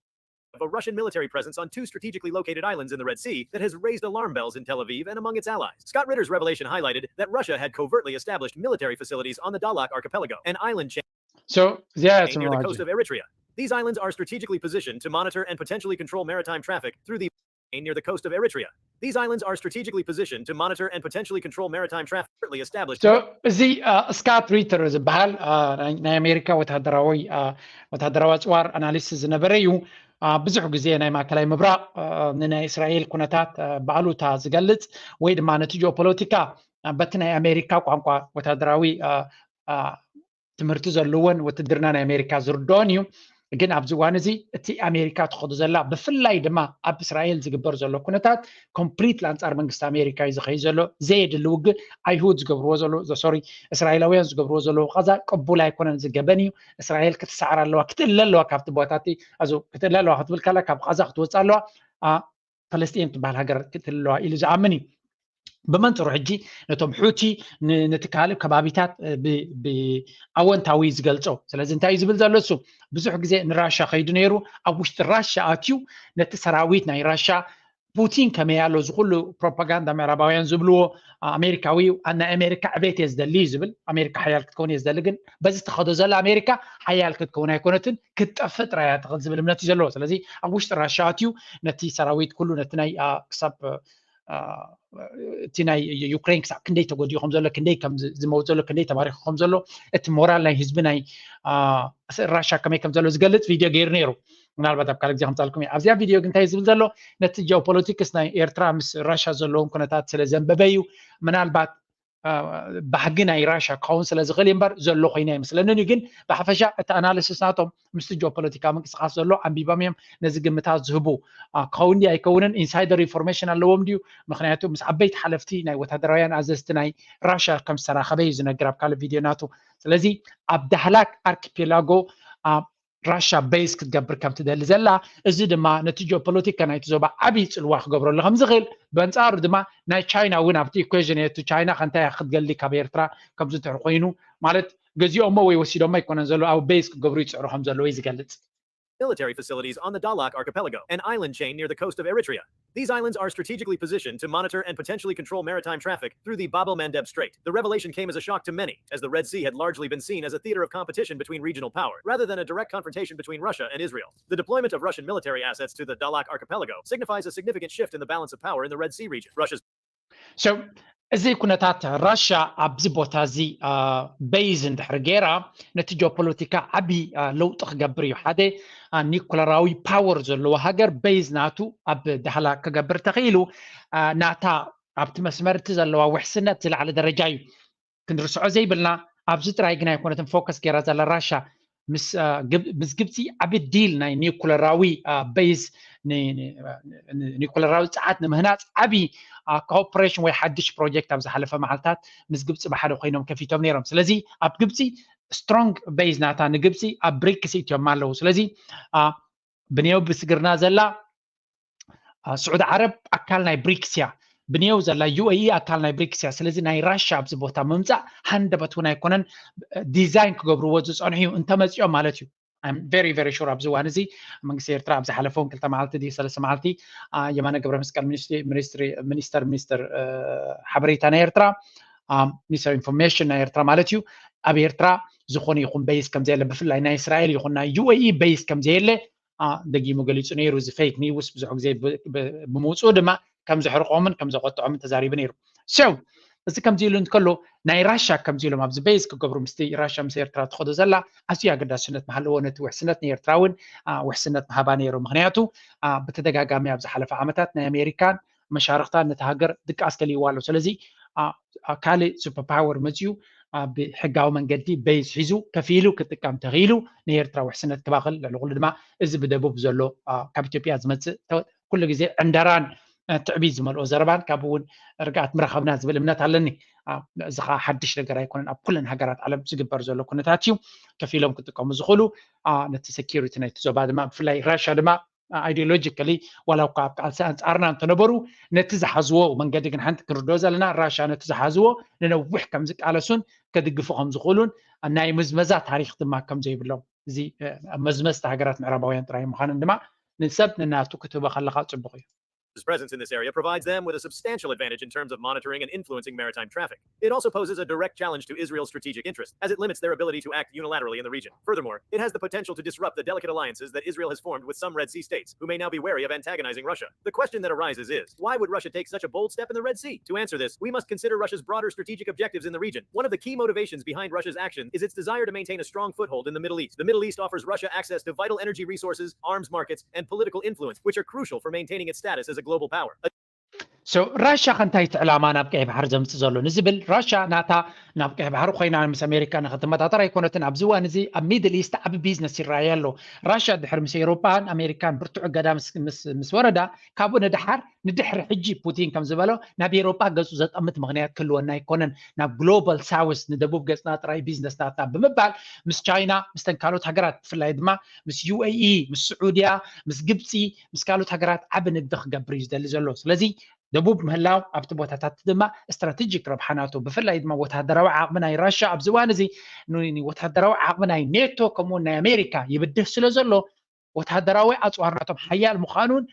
Of a Russian military presence on two strategically located islands in the Red Sea that has raised alarm bells in Tel Aviv and among its allies. Scott Ritter's revelation highlighted that Russia had covertly established military facilities on the Dahlak archipelago, an island chain So, yeah, it's near the coast of Eritrea. These islands are strategically positioned to monitor and potentially control maritime traffic through the near the coast of Eritrea. These islands are strategically positioned to monitor and potentially control maritime traffic currently established. So, እዚ ስካት ሪተር ዝበሃል ናይ ኣሜሪካ ወታደራዊ ወታደራዊ ኣፅዋር ኣናሊስት ዝነበረ እዩ። ብዙሕ ግዜ ናይ ማእከላይ ምብራቕ ንናይ እስራኤል ኩነታት ብኣሉታ ዝገልፅ ወይ ድማ ነቲ ጂኦፖለቲካ በቲ ናይ ኣሜሪካ ቋንቋ ወታደራዊ ትምህርቲ ዘለዎን ውትድርና ናይ ኣሜሪካ ዝርድኦን እዩ። ግን ኣብዚ እዋን እዚ እቲ ኣሜሪካ ትኸዶ ዘላ ብፍላይ ድማ ኣብ እስራኤል ዝግበር ዘሎ ኩነታት ኮምፕሊት ኣንፃር መንግስቲ ኣሜሪካ እዩ ዝኸይድ ዘሎ። ዘየድሊ ውግእ ኣይሁድ ዝገብርዎ ዘሎ ሶሪ እስራኤላውያን ዝገብርዎ ዘለዉ ቃዛ ቅቡል ኣይኮነን። ዝገበን እዩ። እስራኤል ክትሰዓር ኣለዋ፣ ክትእለ ኣለዋ ካብቲ ቦታቲ። ኣዚ ክትእለ ኣለዋ ክትብል ከላ ካብ ቃዛ ክትወፅእ ኣለዋ። ፈለስጢን ትበሃል ሃገር ክትህልዋ ኢሉ ዝኣምን እዩ። ብመንፅሩ ሕጂ ነቶም ሑቲ ነቲ ካልእ ከባቢታት ብኣወንታዊ ዝገልፆ። ስለዚ እንታይ እዩ ዝብል ዘሎ እሱ? ብዙሕ ግዜ ንራሻ ከይዱ ነይሩ። ኣብ ውሽጢ ራሻ ኣትዩ ነቲ ሰራዊት ናይ ራሻ ፑቲን ከመይ ኣሎ እዚ ኩሉ ፕሮፓጋንዳ ምዕራባውያን ዝብልዎ ኣሜሪካዊ ናይ ኣሜሪካ ዕቤት እየ ዝደሊ እዩ ዝብል። ኣሜሪካ ሓያል ክትከውን እየ ዝደሊ፣ ግን በዚ ተኸዶ ዘላ ኣሜሪካ ሓያል ክትከውን ኣይኮነትን፣ ክትጠፍእ ጥራይ እያ ትኽእል ዝብል እምነት እዩ ዘለዎ። ስለዚ ኣብ ውሽጢ ራሻ ኣትዩ ነቲ ሰራዊት ኩሉ ነቲ ናይ ክሳብ እቲ ናይ ዩክሬን ክሳብ ክንደይ ተጎዲኡ ከም ዘሎ፣ ክንደይ ከም ዝመውት ዘሎ፣ ክንደይ ተማሪኹ ከም ዘሎ፣ እቲ ሞራል ናይ ህዝቢ ናይ ራሻ ከመይ ከም ዘሎ ዝገልፅ ቪድዮ ገይሩ ነይሩ። ምናልባት ኣብ ካልእ ግዜ ከምፃልኩም እየ። ኣብዚኣ ቪድዮ ግን እንታይ ዝብል ዘሎ፣ ነቲ ጂኦፖለቲክስ ናይ ኤርትራ ምስ ራሻ ዘለዎም ኩነታት ስለ ዘንበበ እዩ። ምናልባት ባህጊ ናይ ራሻ ክኸውን ስለ ዝኽእል እምበር ዘሎ ኮይኑ ኣይመስለንን እዩ። ግን ብሓፈሻ እቲ ኣናሊሲስ ናቶም ምስቲ ጂኦፖለቲካዊ ምንቅስቃስ ዘሎ ኣንቢቦም እዮም ነዚ ግምታት ዝህቡ። ክኸውን ድዩ ኣይከውንን፣ ኢንሳይደር ኢንፎርሜሽን ኣለዎም ድዩ? ምክንያቱ ምስ ዓበይቲ ሓለፍቲ ናይ ወታደራውያን ኣዘዝቲ ናይ ራሻ ከም ዝተራኸበ እዩ ዝነግር ኣብ ካልእ ቪድዮ ናቱ። ስለዚ ኣብ ዳህላክ ኣርኪፔላጎ ራሻ ቤዝ ክትገብር ከም ትደሊ ዘላ፣ እዚ ድማ ነቲ ጂኦፖለቲካ ናይቲ ዞባ ዓብዪ ፅልዋ ክገብረሉ ከም ዝኽእል፣ በንፃሩ ድማ ናይ ቻይና እውን ኣብቲ ኢኩዌዥን እየቱ። ቻይና ከንታይ ክትገሊ ካብ ኤርትራ ከምዚ እንድሕር ኮይኑ፣ ማለት ገዚኦሞ ወይ ወሲዶሞ ኣይኮነን ዘሎ፣ ኣብ ቤዝ ክገብሩ ይፅዕሩ ከም ዘለዉ እዩ ዝገልፅ። Military facilities on the Dahlak archipelago, an island chain near the coast of Eritrea. These islands are strategically positioned to monitor and potentially control maritime traffic through the Bab el Mandeb Strait. The revelation came as a shock to many, as the Red Sea had largely been seen as a theater of competition between regional power, rather than a direct confrontation between Russia and Israel. The deployment of Russian military assets to the Dahlak archipelago signifies a significant shift in the balance of power in the Red Sea region. Russia's So እዚ ኩነታት ራሻ ኣብዚ ቦታ እዚ ቤዝ እንድሕር ገይራ ነቲ ጂኦፖለቲካ ዓብዪ ለውጢ ክገብር እዩ። ሓደ ኒኩለራዊ ፓወር ዘለዎ ሃገር ቤዝ ናቱ ኣብ ዳህላክ ክገብር ተኽኢሉ ናታ ኣብቲ መስመር እቲ ዘለዋ ውሕስነት ዝለዓለ ደረጃ እዩ። ክንርስዖ ዘይብልና ኣብዚ ጥራይ ግን ኣይኮነትን ፎከስ ገይራ ዘላ ራሻ ምስ ግብፂ ዓቢ ዲል ናይ ኒኩለራዊ ቤዝ ኒኩለራዊ ፀዓት ንምህናፅ ዓቢ ኮኦፕሬሽን ወይ ሓድሽ ፕሮጀክት ኣብ ዝሓለፈ መዓልታት ምስ ግብፂ ብሓደ ኮይኖም ከፊቶም ነይሮም። ስለዚ ኣብ ግብፂ ስትሮንግ ቤዝ ናታ ንግብፂ ኣብ ብሪክስ እትዮም ኣለዉ። ስለዚ ብንየው ብስግርና ዘላ ስዑዲ ዓረብ ኣካል ናይ ብሪክስ እያ። ብንየው ዘላ ዩኤኢ ኣካል ናይ ብሪክስ እያ። ስለዚ ናይ ራሻ ኣብዚ ቦታ ምምፃእ ሃንደበት እውን ኣይኮነን። ዲዛይን ክገብርዎ ዝፀንሑ እዩ እንተመፂኦም ማለት እዩ። I'm very very sure ኣብዚ እዋን እዚ መንግስቲ ኤርትራ ኣብ ዝሓለፈ እውን ክልተ መዓልቲ ድዩ ሰለስተ መዓልቲ የማነ ገብረ መስቀል ሚኒስተር ሚኒስተር ሓበሬታ ናይ ኤርትራ ሚኒስተር ኢንፎርሜሽን ናይ ኤርትራ ማለት እዩ ኣብ ኤርትራ ዝኾነ ይኹን ቤይስ ከም ዘየለ ብፍላይ ናይ እስራኤል ይኹን ናይ ዩኤኢ ቤይስ ከም ዘየለ ደጊሙ ገሊፁ ነይሩ። እዚ ፌክ ኒውስ ብዙሕ ግዜ ብምውፅኡ ድማ ከም ዘሕርቆምን ከም ዘቆጥዖምን ተዛሪቡ ነይሩ። So እዚ ከምዚ ኢሉ እንከሎ ናይ ራሻ ከምዚ ኢሎም ኣብዚ ቤዝ ክገብሩ ምስቲ ራሻ ምስ ኤርትራ ትኸዶ ዘላ ኣዝዩ ኣገዳስነት ምሃለዎ ነቲ ውሕስነት ንኤርትራ እውን ውሕስነት ምሃባ ነይሩ። ምክንያቱ ብተደጋጋሚ ኣብ ዝሓለፈ ዓመታት ናይ ኣሜሪካን መሻርክታን ነቲ ሃገር ድቃስ ከልይዋ ኣሎ። ስለዚ ካልእ ሱፐር ፓወር መፅዩ ብሕጋዊ መንገዲ ቤዝ ሒዙ ከፊሉ ክጥቀም ተኽኢሉ ንኤርትራ ውሕስነት ክባኽል ልዕሊ ኩሉ ድማ እዚ ብደቡብ ዘሎ ካብ ኢትዮጵያ ዝመፅእ ኩሉ ግዜ ዕንደራን ትዕቢት ዝመልኦ ዘረባን ካብ እውን ርግኣት ምረኸብና ዝብል እምነት ኣለኒ። እዚ ከዓ ሓድሽ ነገር ኣይኮነን። ኣብ ኩለን ሃገራት ዓለም ዝግበር ዘሎ ኩነታት እዩ። ከፊሎም ክጥቀሙ ዝኽእሉ ነቲ ሴኪሪቲ ናይቲ ዞባ ድማ ብፍላይ ራሻ ድማ ኣይዲዮሎጂካሊ ዋላ እኳ ኣብ ቃልሲ ኣንፃርና እንተነበሩ ነቲ ዝሓዝዎ መንገዲ ግን ሓንቲ ክንርድኦ ዘለና ራሻ ነቲ ዝሓዝዎ ንነዊሕ ከም ዝቃለሱን ከድግፉ ከም ዝኽእሉን ናይ ምዝመዛ ታሪክ ድማ ከም ዘይብሎም እዚ መዝመዝቲ ሃገራት ምዕራባውያን ጥራይ ምዃንን ድማ ንሰብ ንናቱ ክትህቦ ከለካ ፅቡቅ እዩ። His presence in this area provides them with a substantial advantage in terms of monitoring and influencing maritime traffic. It also poses a direct challenge to Israel's strategic interest, as it limits their ability to act unilaterally in the region. Furthermore, it has the potential to disrupt the delicate alliances that Israel has formed with some Red Sea states, who may now be wary of antagonizing Russia. The question that arises is, why would Russia take such a bold step in the Red Sea? To answer this, we must consider Russia's broader strategic objectives in the region. One of the key motivations behind Russia's action is its desire to maintain a strong foothold in the Middle East. The Middle East offers Russia access to vital energy resources, arms markets, and political influence, which are crucial for maintaining its status as a global power. So ራሻ ከ እንታይ እቲ ዕላማ ናብ ቀይ ባሕሪ ዘምፅእ ዘሎ ንዝብል ራሻ ናታ ናብ ቀይ ባሕሪ ኮይና ምስ ኣሜሪካ ንክትመጣጠር ኣይኮነትን። ኣብዚ እዋን እዚ ኣብ ሚድል ኢስት ዓቢ ቢዝነስ ይረኣየ ኣሎ። ራሻ ድሕሪ ምስ ኤውሮፓን ኣሜሪካን ብርቱዕ እገዳ ምስ ወረዳ ካብኡ ንደሓር ንድሕሪ ሕጂ ፑቲን ከም ዝበሎ ናብ ኤውሮጳ ገጹ ዘጠምት ምኽንያት ክህልወና ኣይኮነን። ናብ ግሎባል ሳውስ ንደቡብ ገጽና ጥራይ ቢዝነስ ናትና ብምባል ምስ ቻይና ምስተን ካልኦት ሃገራት ብፍላይ ድማ ምስ ዩኤኢ ምስ ስዑድያ ምስ ግብፂ ምስ ካልኦት ሃገራት ዓቢ ንግዲ ክገብር እዩ ዝደሊ ዘሎ። ስለዚ ደቡብ ምህላው ኣብቲ ቦታታት ድማ ስትራቴጂክ ረብሓ ናቶ ብፍላይ ድማ ወታደራዊ ዓቕሚ ናይ ራሻ ኣብዚ እዋን እዚ ወታደራዊ ዓቕሚ ናይ ኔቶ ከምኡውን ናይ ኣሜሪካ ይብድህ ስለ ዘሎ ወታደራዊ ኣፅዋር ናቶም ሓያል ምዃኑን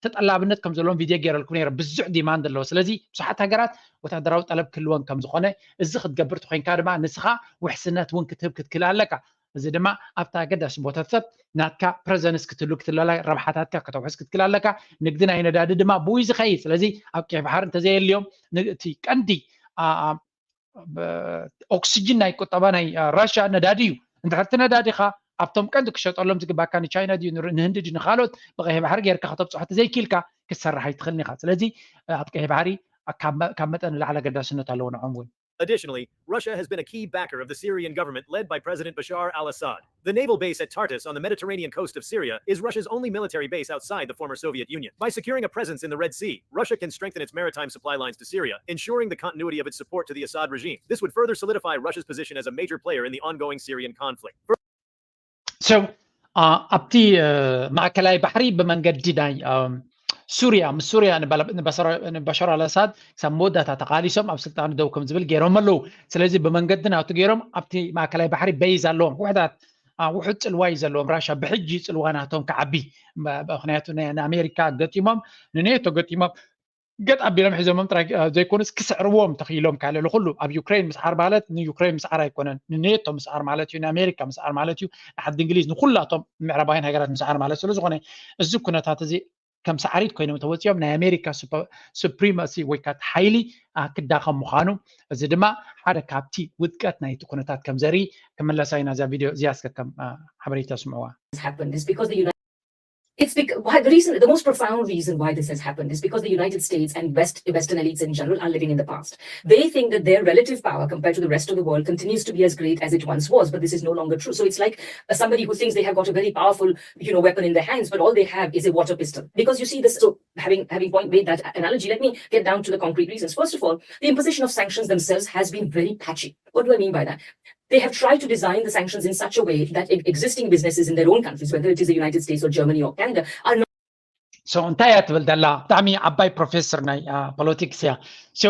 ተጠላብነት ከም ዘለዎም ቪድዮ ገይረልኩም ነይረ። ብዙሕ ዲማንድ ኣለዎ። ስለዚ ብዙሓት ሃገራት ወታደራዊ ጠለብ ክህልወን ከም ዝኾነ እዚ ክትገብር ተኮይንካ ድማ ንስኻ ውሕስነት እውን ክትህብ ክትክእል ኣለካ። እዚ ድማ ኣብታ ኣገዳሲ ቦታታት ናትካ ፕረዘንስ ክትህሉ ክትለላ፣ ረብሓታትካ ከተውሕስ ክትክል ኣለካ። ንግዲ ናይ ነዳዲ ድማ ብኡ ዝኸይድ። ስለዚ ኣብ ቀይሕ ባሕሪ እንተዘየልዮም፣ ን-፣ እቲ ቀንዲ፣ ኣ-፣ ኣ-፣ ብ-፣ ኦክስጅን ናይ ቁጠባ ናይ፣ ኣ፣ ራሽያ ነዳዲ እዩ። እንድሕር እቲ ነዳዲኻ ኣብቶም ቀንዲ ክሸጠሎም ዝግባካ ንቻይና ድዩ፣ ንር-፣ ንህንዲ ድዩ፣ ንኻልኦት ብቐይሕ ባሕሪ ጌርካ ከተብፅሖ ተዘይኪልካ ክትሰርሕ ኣይትኽእልን ኢኻ። ስለዚ ኣብ ቀይሕ ባሕሪ ካብ መ-፣ ካብ መጠን ንላዕሊ ኣገዳስነት ኣለዎ ንዖም እውን። Additionally, Russia has been a key backer of the Syrian government led by President Bashar al Assad. The naval base at Tartus on the Mediterranean coast of Syria is Russia's only military base outside the former Soviet Union. By securing a presence in the Red Sea, Russia can strengthen its maritime supply lines to Syria, ensuring the continuity of its support to the Assad regime. This would further solidify Russia's position as a major player in the ongoing Syrian conflict. So ኣብቲ ማእከላይ ባሕሪ ብመንገዲ ናይ ሱርያ፣ ምስ ሱርያ ንበሻር ኣልኣሳድ ክሳብ መወዳእታ ተቓሊሶም ኣብ ስልጣኑ ደው ከም ዝብል ገይሮም ኣለዉ። ስለዚ ብመንገዲ ናቱ ገይሮም ኣብቲ ማእከላይ ባሕሪ በይዝ ኣለዎም። ውሕዳት ውሑድ ፅልዋ እዩ ዘለዎም። ራሻ ብሕጂ ፅልዋ ናቶም ክዓቢ፣ ምክንያቱ ንኣሜሪካ ገጢሞም፣ ንኔቶ ገጢሞም፣ ገጥ ኣቢሎም ሒዞሞም ጥራይ ዘይኮኑስ ክስዕርዎም ተኽኢሎም። ካልእ ንኩሉ ኣብ ዩክሬን ምስዓር ማለት ንዩክሬን ምስዓር ኣይኮነን፣ ንኔቶ ምስዓር ማለት እዩ፣ ንኣሜሪካ ምስዓር ማለት እዩ፣ ንዓዲ እንግሊዝ፣ ንኩላቶም ምዕራባውያን ሃገራት ምስዓር ማለት ስለዝኾነ፣ እዚ ኩነታት እዚ ከም ሳዕሪት ኮይኖም ተወፂኦም ናይ ኣሜሪካ ሱፕሪማሲ ወይ ከዓ ሓይሊ ክዳኸም ምዃኑ፣ እዚ ድማ ሓደ ካብቲ ውድቀት ናይቲ ኩነታት ከም ዘርኢ ክምለሳ ኢና። እዛ ቪድዮ እዚኣ እስከ ከም ሓበሬታ ስምዕዋ። It's because why the reason, the most profound reason why this has happened is because the United States and West, Western elites in general are living in the past. They think that their relative power compared to the rest of the world continues to be as great as it once was, but this is no longer true. So it's like uh, somebody who thinks they have got a very powerful, you know, weapon in their hands, but all they have is a water pistol. Because you see this, so having having point made that analogy, let me get down to the concrete reasons. First of all, the imposition of sanctions themselves has been very patchy. What do I mean by that? They have tried to design the sanctions in such a way that existing businesses in their own countries, whether it is the United States or Germany or Canada, are not. So እንታይ እያ ትብል ዘላ? ብጣዕሚ ዓባይ ፕሮፌሰር ናይ ፖለቲክስ እያ። So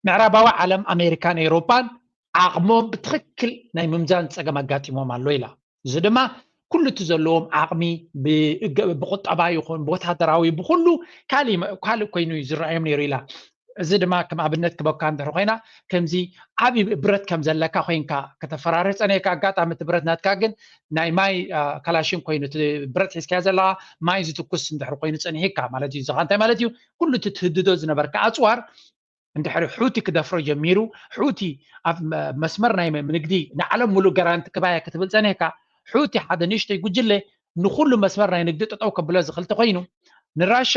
ምዕራባዊ ዓለም ኣሜሪካን ኤውሮፓን ዓቕሞም ብትኽክል ናይ ምምዛን ፀገም ኣጋጢሞም ኣሎ ኢላ። እዚ ድማ ኩሉ እቲ ዘለዎም ዓቕሚ ብቁጠባ ይኹን ብወታደራዊ ብኩሉ ካልእ ኮይኑ እዩ ዝረኣዮም ነይሩ ኢላ። እዚ ድማ ከም ኣብነት ክበካ እንድሕር ኮይና ከምዚ ዓብዪ ብረት ከም ዘለካ ኮይንካ ከተፈራርህ ፀኒሕካ ኣጋጣሚ እቲ ብረት ናትካ ግን ናይ ማይ ካላሽን ኮይኑ እቲ ብረት ሒዝካዮ ዘለካ ማይ ዝትኩስ እንድሕር ኮይኑ ፀኒሕካ ማለት እዩ። እዚ እንታይ ማለት እዩ? ኩሉ እቲ ትህድዶ ዝነበርካ ኣፅዋር እንድሕሪ ሑቲ ክደፍሮ ጀሚሩ፣ ሑቲ ኣብ መስመር ናይ ንግዲ ንዓለም ሙሉእ ገራንቲ ክባየ ክትብል ጸኒሕካ፣ ሑቲ ሓደ ንእሽተይ ጉጅለ ንኹሉ መስመር ናይ ንግዲ ጠጠው ከብሎ ዝኽእል ተኾይኑ፣ ንራሻ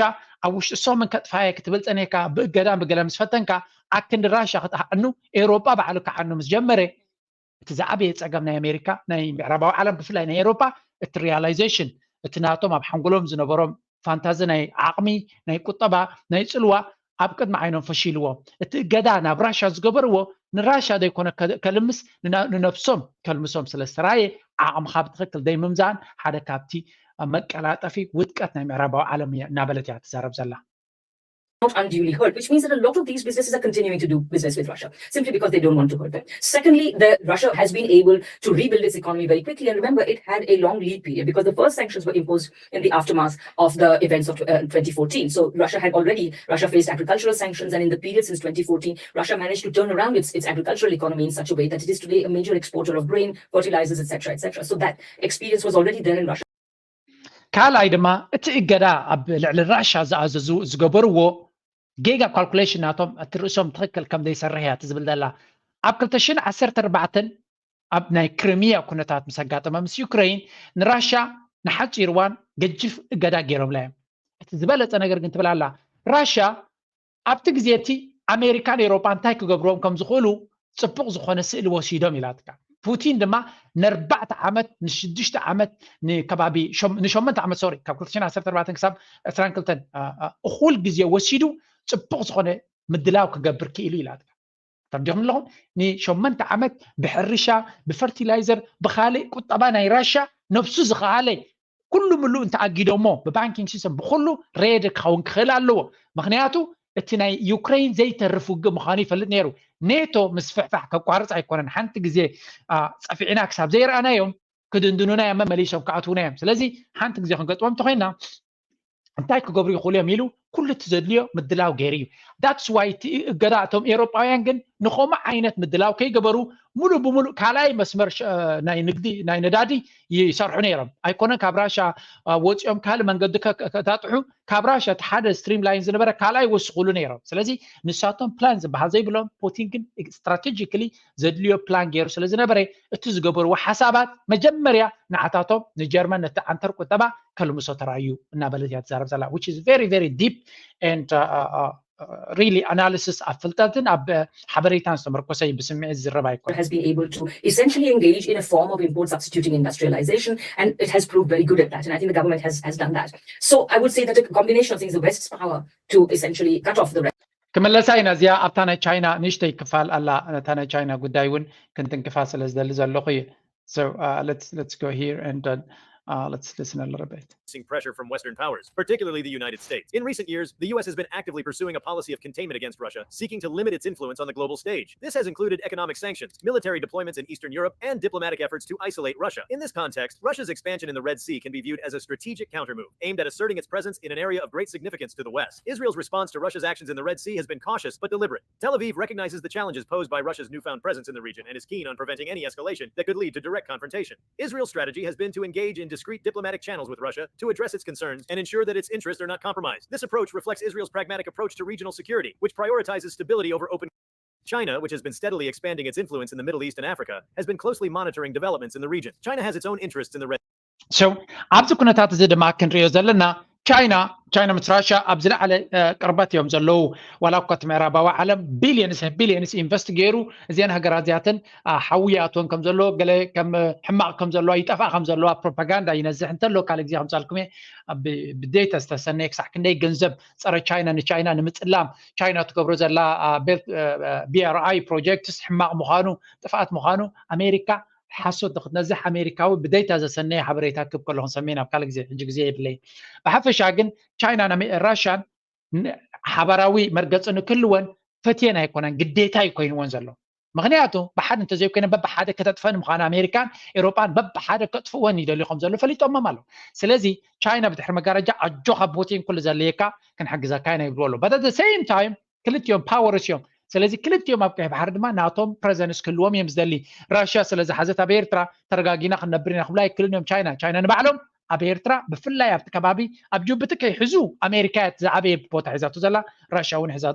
ኣብ ውሽጢ ሶምን ከጥፋየ ክትብል ጸኒሕካ፣ ብእገዳን ብገለ ምስ ፈተንካ፣ ኣክንዲ ራሻ ክትዓኑ ኤውሮጳ ባዕሉ ክዓኑ ምስ ጀመረ፣ እቲ ዝዓበየ ጸገም ናይ ኣሜሪካ ናይ ምዕራባዊ ዓለም ብፍላይ ናይ ኤውሮጳ እቲ ሪያላይዜሽን እቲ ናቶም ኣብ ሓንጎሎም ዝነበሮም ፋንታዚ ናይ ዓቕሚ ናይ ቁጠባ ናይ ጽልዋ ኣብ ቅድሚ ዓይኖም ፈሺልዎ። እቲ እገዳ ናብ ራሻ ዝገበርዎ ንራሻ ዘይኮነ ከልምስ ንነብሶም ከልምሶም ስለ ዝተራየ ዓቕምኻ ብትኽክል ዘይምምዛን ሓደ ካብቲ መቀላጠፊ ውድቀት ናይ ምዕራባዊ ዓለም እናበለት እያ ትዛረብ ዘላ። not unduly hurt, which means that a lot of these businesses are continuing to do business with Russia simply because they don't want to hurt them. Secondly, the, Russia has been able to rebuild its economy very quickly. And remember, it had a long lead period because the first sanctions were imposed in the aftermath of the events of uh, twenty fourteen. So Russia had already, Russia faced agricultural sanctions, and in the period since twenty fourteen, Russia managed to turn around its, its agricultural economy in such a way that it is today a major exporter of grain, fertilizers, et cetera, et cetera. So that experience was already there in Russia. ካልኣይ ድማ እቲ እገዳ ኣብ ልዕሊ ራሻ ዝኣዘዙ ዝገበርዎ ጌጋ ካልኩሌሽን ናቶም እቲ ርእሶም ትኽክል ከም ዘይሰርሕ እያ ትዝብል ዘላ። ኣብ ክልተ ሽሕን ዓሰርተ ኣርባዕተን ኣብ ናይ ክሪሚያ ኩነታት ምስ ኣጋጠመ ምስ ዩክሬን ንራሻ ንሓፂር እዋን ገጅፍ እገዳ ገይሮምላ እዮም። እቲ ዝበለፀ ነገር ግን ትብል ኣላ ራሻ ኣብቲ ግዜ እቲ ኣሜሪካን ኤውሮጳ እንታይ ክገብርዎም ከም ዝኽእሉ ፅቡቕ ዝኾነ ስእሊ ወሲዶም ኢላትካ። ፑቲን ድማ ንኣርባዕተ ዓመት ንሽዱሽተ ዓመት ንከባቢ ንሸመንተ ዓመት ሶሪ ካብ ክልተ ሽሕን ዓሰርተ ኣርባዕተን ክሳብ ዕስራን ክልተን እኹል ግዜ ወሲዱ ፅቡቕ ዝኾነ ምድላው ክገብር ክኢሉ ኢላትካ። ተረዲኹም ኣለኹም? ንሸመንተ ዓመት ብሕርሻ ብፈርቲላይዘር ብካልእ ቁጠባ ናይ ራሻ ነብሱ ዝኸኣለ ኩሉ ምሉእ እንተኣጊዶሞ ብባንኪንግ ሲስተም ብኩሉ ሬድ ክኸውን ክኽእል ኣለዎ። ምክንያቱ እቲ ናይ ዩክሬን ዘይተርፍ ውግእ ምዃኑ ይፈልጥ ነይሩ። ኔቶ ምስፍሕፋሕ ከቋርፅ ኣይኮነን። ሓንቲ ግዜ ፀፊዕና ክሳብ ዘይረኣናዮም ክድንድኑና እዮም፣ መመሊሶም ክኣትዉና እዮም። ስለዚ ሓንቲ ግዜ ክንገጥሞም እንተኮይና እንታይ ክገብሩ ይኽእሉ እዮም ኢሉ ኩሉ እቲ ዘድልዮ ምድላው ገይሩ እዩ። That's why እቲ እገዳ እቶም ኤውሮጳውያን ግን ንኸምኡ ዓይነት ምድላው ከይገበሩ ሙሉእ ብሙሉእ ካልኣይ መስመር ናይ ንግዲ ናይ ነዳዲ ይሰርሑ ነይሮም። ኣይኮነን ካብ ራሻ ወፂኦም ካልእ መንገዲ ከታጥሑ፣ ካብ ራሻ እቲ ሓደ ስትሪም ላይን ዝነበረ ካልኣይ ይወስኹሉ ነይሮም። ስለዚ ንሳቶም ፕላን ዝበሃል ዘይብሎም፣ ፑቲን ግን ስትራቴጂካሊ ዘድልዮ ፕላን ገይሩ ስለ ዝነበረ እቲ ዝገበርዎ ሓሳባት መጀመርያ ንዓታቶም ንጀርመን ነቲ ዓንተር ቁጠባ ከልምሶ ተራእዩ እናበለት እያ ትዛረብ ዘላ which is very very deep and really analysis ኣብ ፍልጠትን ኣብ ሓበሬታን ዝተመርኮሰ እዩ። ብስምዒት ዝዝረብ ኣይኮነን። has been able to essentially engage in a form of import substituting industrialization, and it has proved very good at that, and I think the government has, has done that. So I would say that a combination of things, the West's power to essentially cut off the ክምለሳ ኢና እዚኣ ኣብታ ናይ ቻይና ንእሽተይ ክፋል ኣላ። ነታ ናይ ቻይና ጉዳይ እውን ክንትንክፋ ስለ ዝደሊ ዘለኹ እዩ። So uh, let's let's go here and uh, uh, let's listen a little bit. Pressure from Western powers, particularly the United States. In recent years, the U S has been actively pursuing a policy of containment against Russia, seeking to limit its influence on the global stage. This has included economic sanctions, military deployments in Eastern Europe, and diplomatic efforts to isolate Russia. In this context, Russia's expansion in the Red Sea can be viewed as a strategic countermove aimed at asserting its presence in an area of great significance to the West. Israel's response to Russia's actions in the Red Sea has been cautious but deliberate. Tel Aviv recognizes the challenges posed by Russia's newfound presence in the region and is keen on preventing any escalation that could lead to direct confrontation. Israel's strategy has been to engage in discreet diplomatic channels with Russia to address its concerns and ensure that its interests are not compromised. This approach reflects Israel's pragmatic approach to regional security, which prioritizes stability over open. China, which has been steadily expanding its influence in the Middle East and Africa, has been closely monitoring developments in the region. China has its own interests in the Red. So ኣብዚ ኩነታት እዚ ድማ ክንሪኦ ዘለና ቻይና ቻይና ምስ ራሽያ ኣብ ዝለዓለ ቅርበት እዮም ዘለዉ። ዋላ እኳ እቲ ምዕራባዊ ዓለም ቢልዮንስ ቢልዮንስ ኢንቨስት ገይሩ እዚአን ሃገራት እዚኣተን ሓዊ ይኣትወን ከም ዘሎ፣ ገለ ከም ሕማቕ ከም ዘለዋ፣ ይጠፍኣ ከም ዘለዋ ፕሮፓጋንዳ ይነዝሕ እንተሎ፣ ካልእ ግዜ ከምጻልኩም እየ። ብዴታ ዝተሰነየ ክሳዕ ክንደይ ገንዘብ ጸረ ቻይና ንቻይና ንምጽላም ቻይና ትገብሮ ዘላ ቤልት ቢአርኣይ ፕሮጀክትስ ሕማቕ ምዃኑ፣ ጥፍኣት ምዃኑ ኣሜሪካ ሓሶት ንክትነዝሕ ኣሜሪካዊ ብዴታ ዘሰነየ ሓበሬታ ክብ ከለኹ ንሰምዕ ናብ ካልእ ግዜ፣ ሕጂ ግዜ የድለይ። ብሓፈሻ ግን ቻይናን ራሽያን ሓባራዊ መርገፂ ንክህልወን ፈትየን ኣይኮነን፣ ግዴታ እዩ ኮይንወን ዘሎ። ምክንያቱ ብሓደ እንተዘይኮይነ በብሓደ ከተጥፈን ምዃን ኣሜሪካን ኤሮጳን በብሓደ ከጥፍወን ይደልዩ ከም ዘሎ ፈሊጦሞም ኣለዉ። ስለዚ ቻይና ብድሕሪ መጋረጃ ኣጆኻ ፑቲን ኩሉ ዘድልየካ ክንሕግዘካ ኢና ይብሉ ኣለዉ። But at the same time ክልቲኦም ፓወርስ እዮም። ስለዚ ክልቲኦም ኣብ ቀይሕ ባሕሪ ድማ ናቶም ፕረዘንስ ክህልዎም እዮም ዝደሊ። ራሽያ ስለ ዝሓዘት ኣብ ኤርትራ ተረጋጊና ክንነብር ኢና ክብሉ ኣይክእልን እዮም። ቻይና ቻይና ንባዕሎም ኣብ ኤርትራ ብፍላይ ኣብቲ ከባቢ ኣብ ጅቡቲ ከይሕዙ ኣሜሪካ እያ ዝዓበየ ቦታ ሒዛቶ ዘላ፣ ራሽያ እውን ሒዛ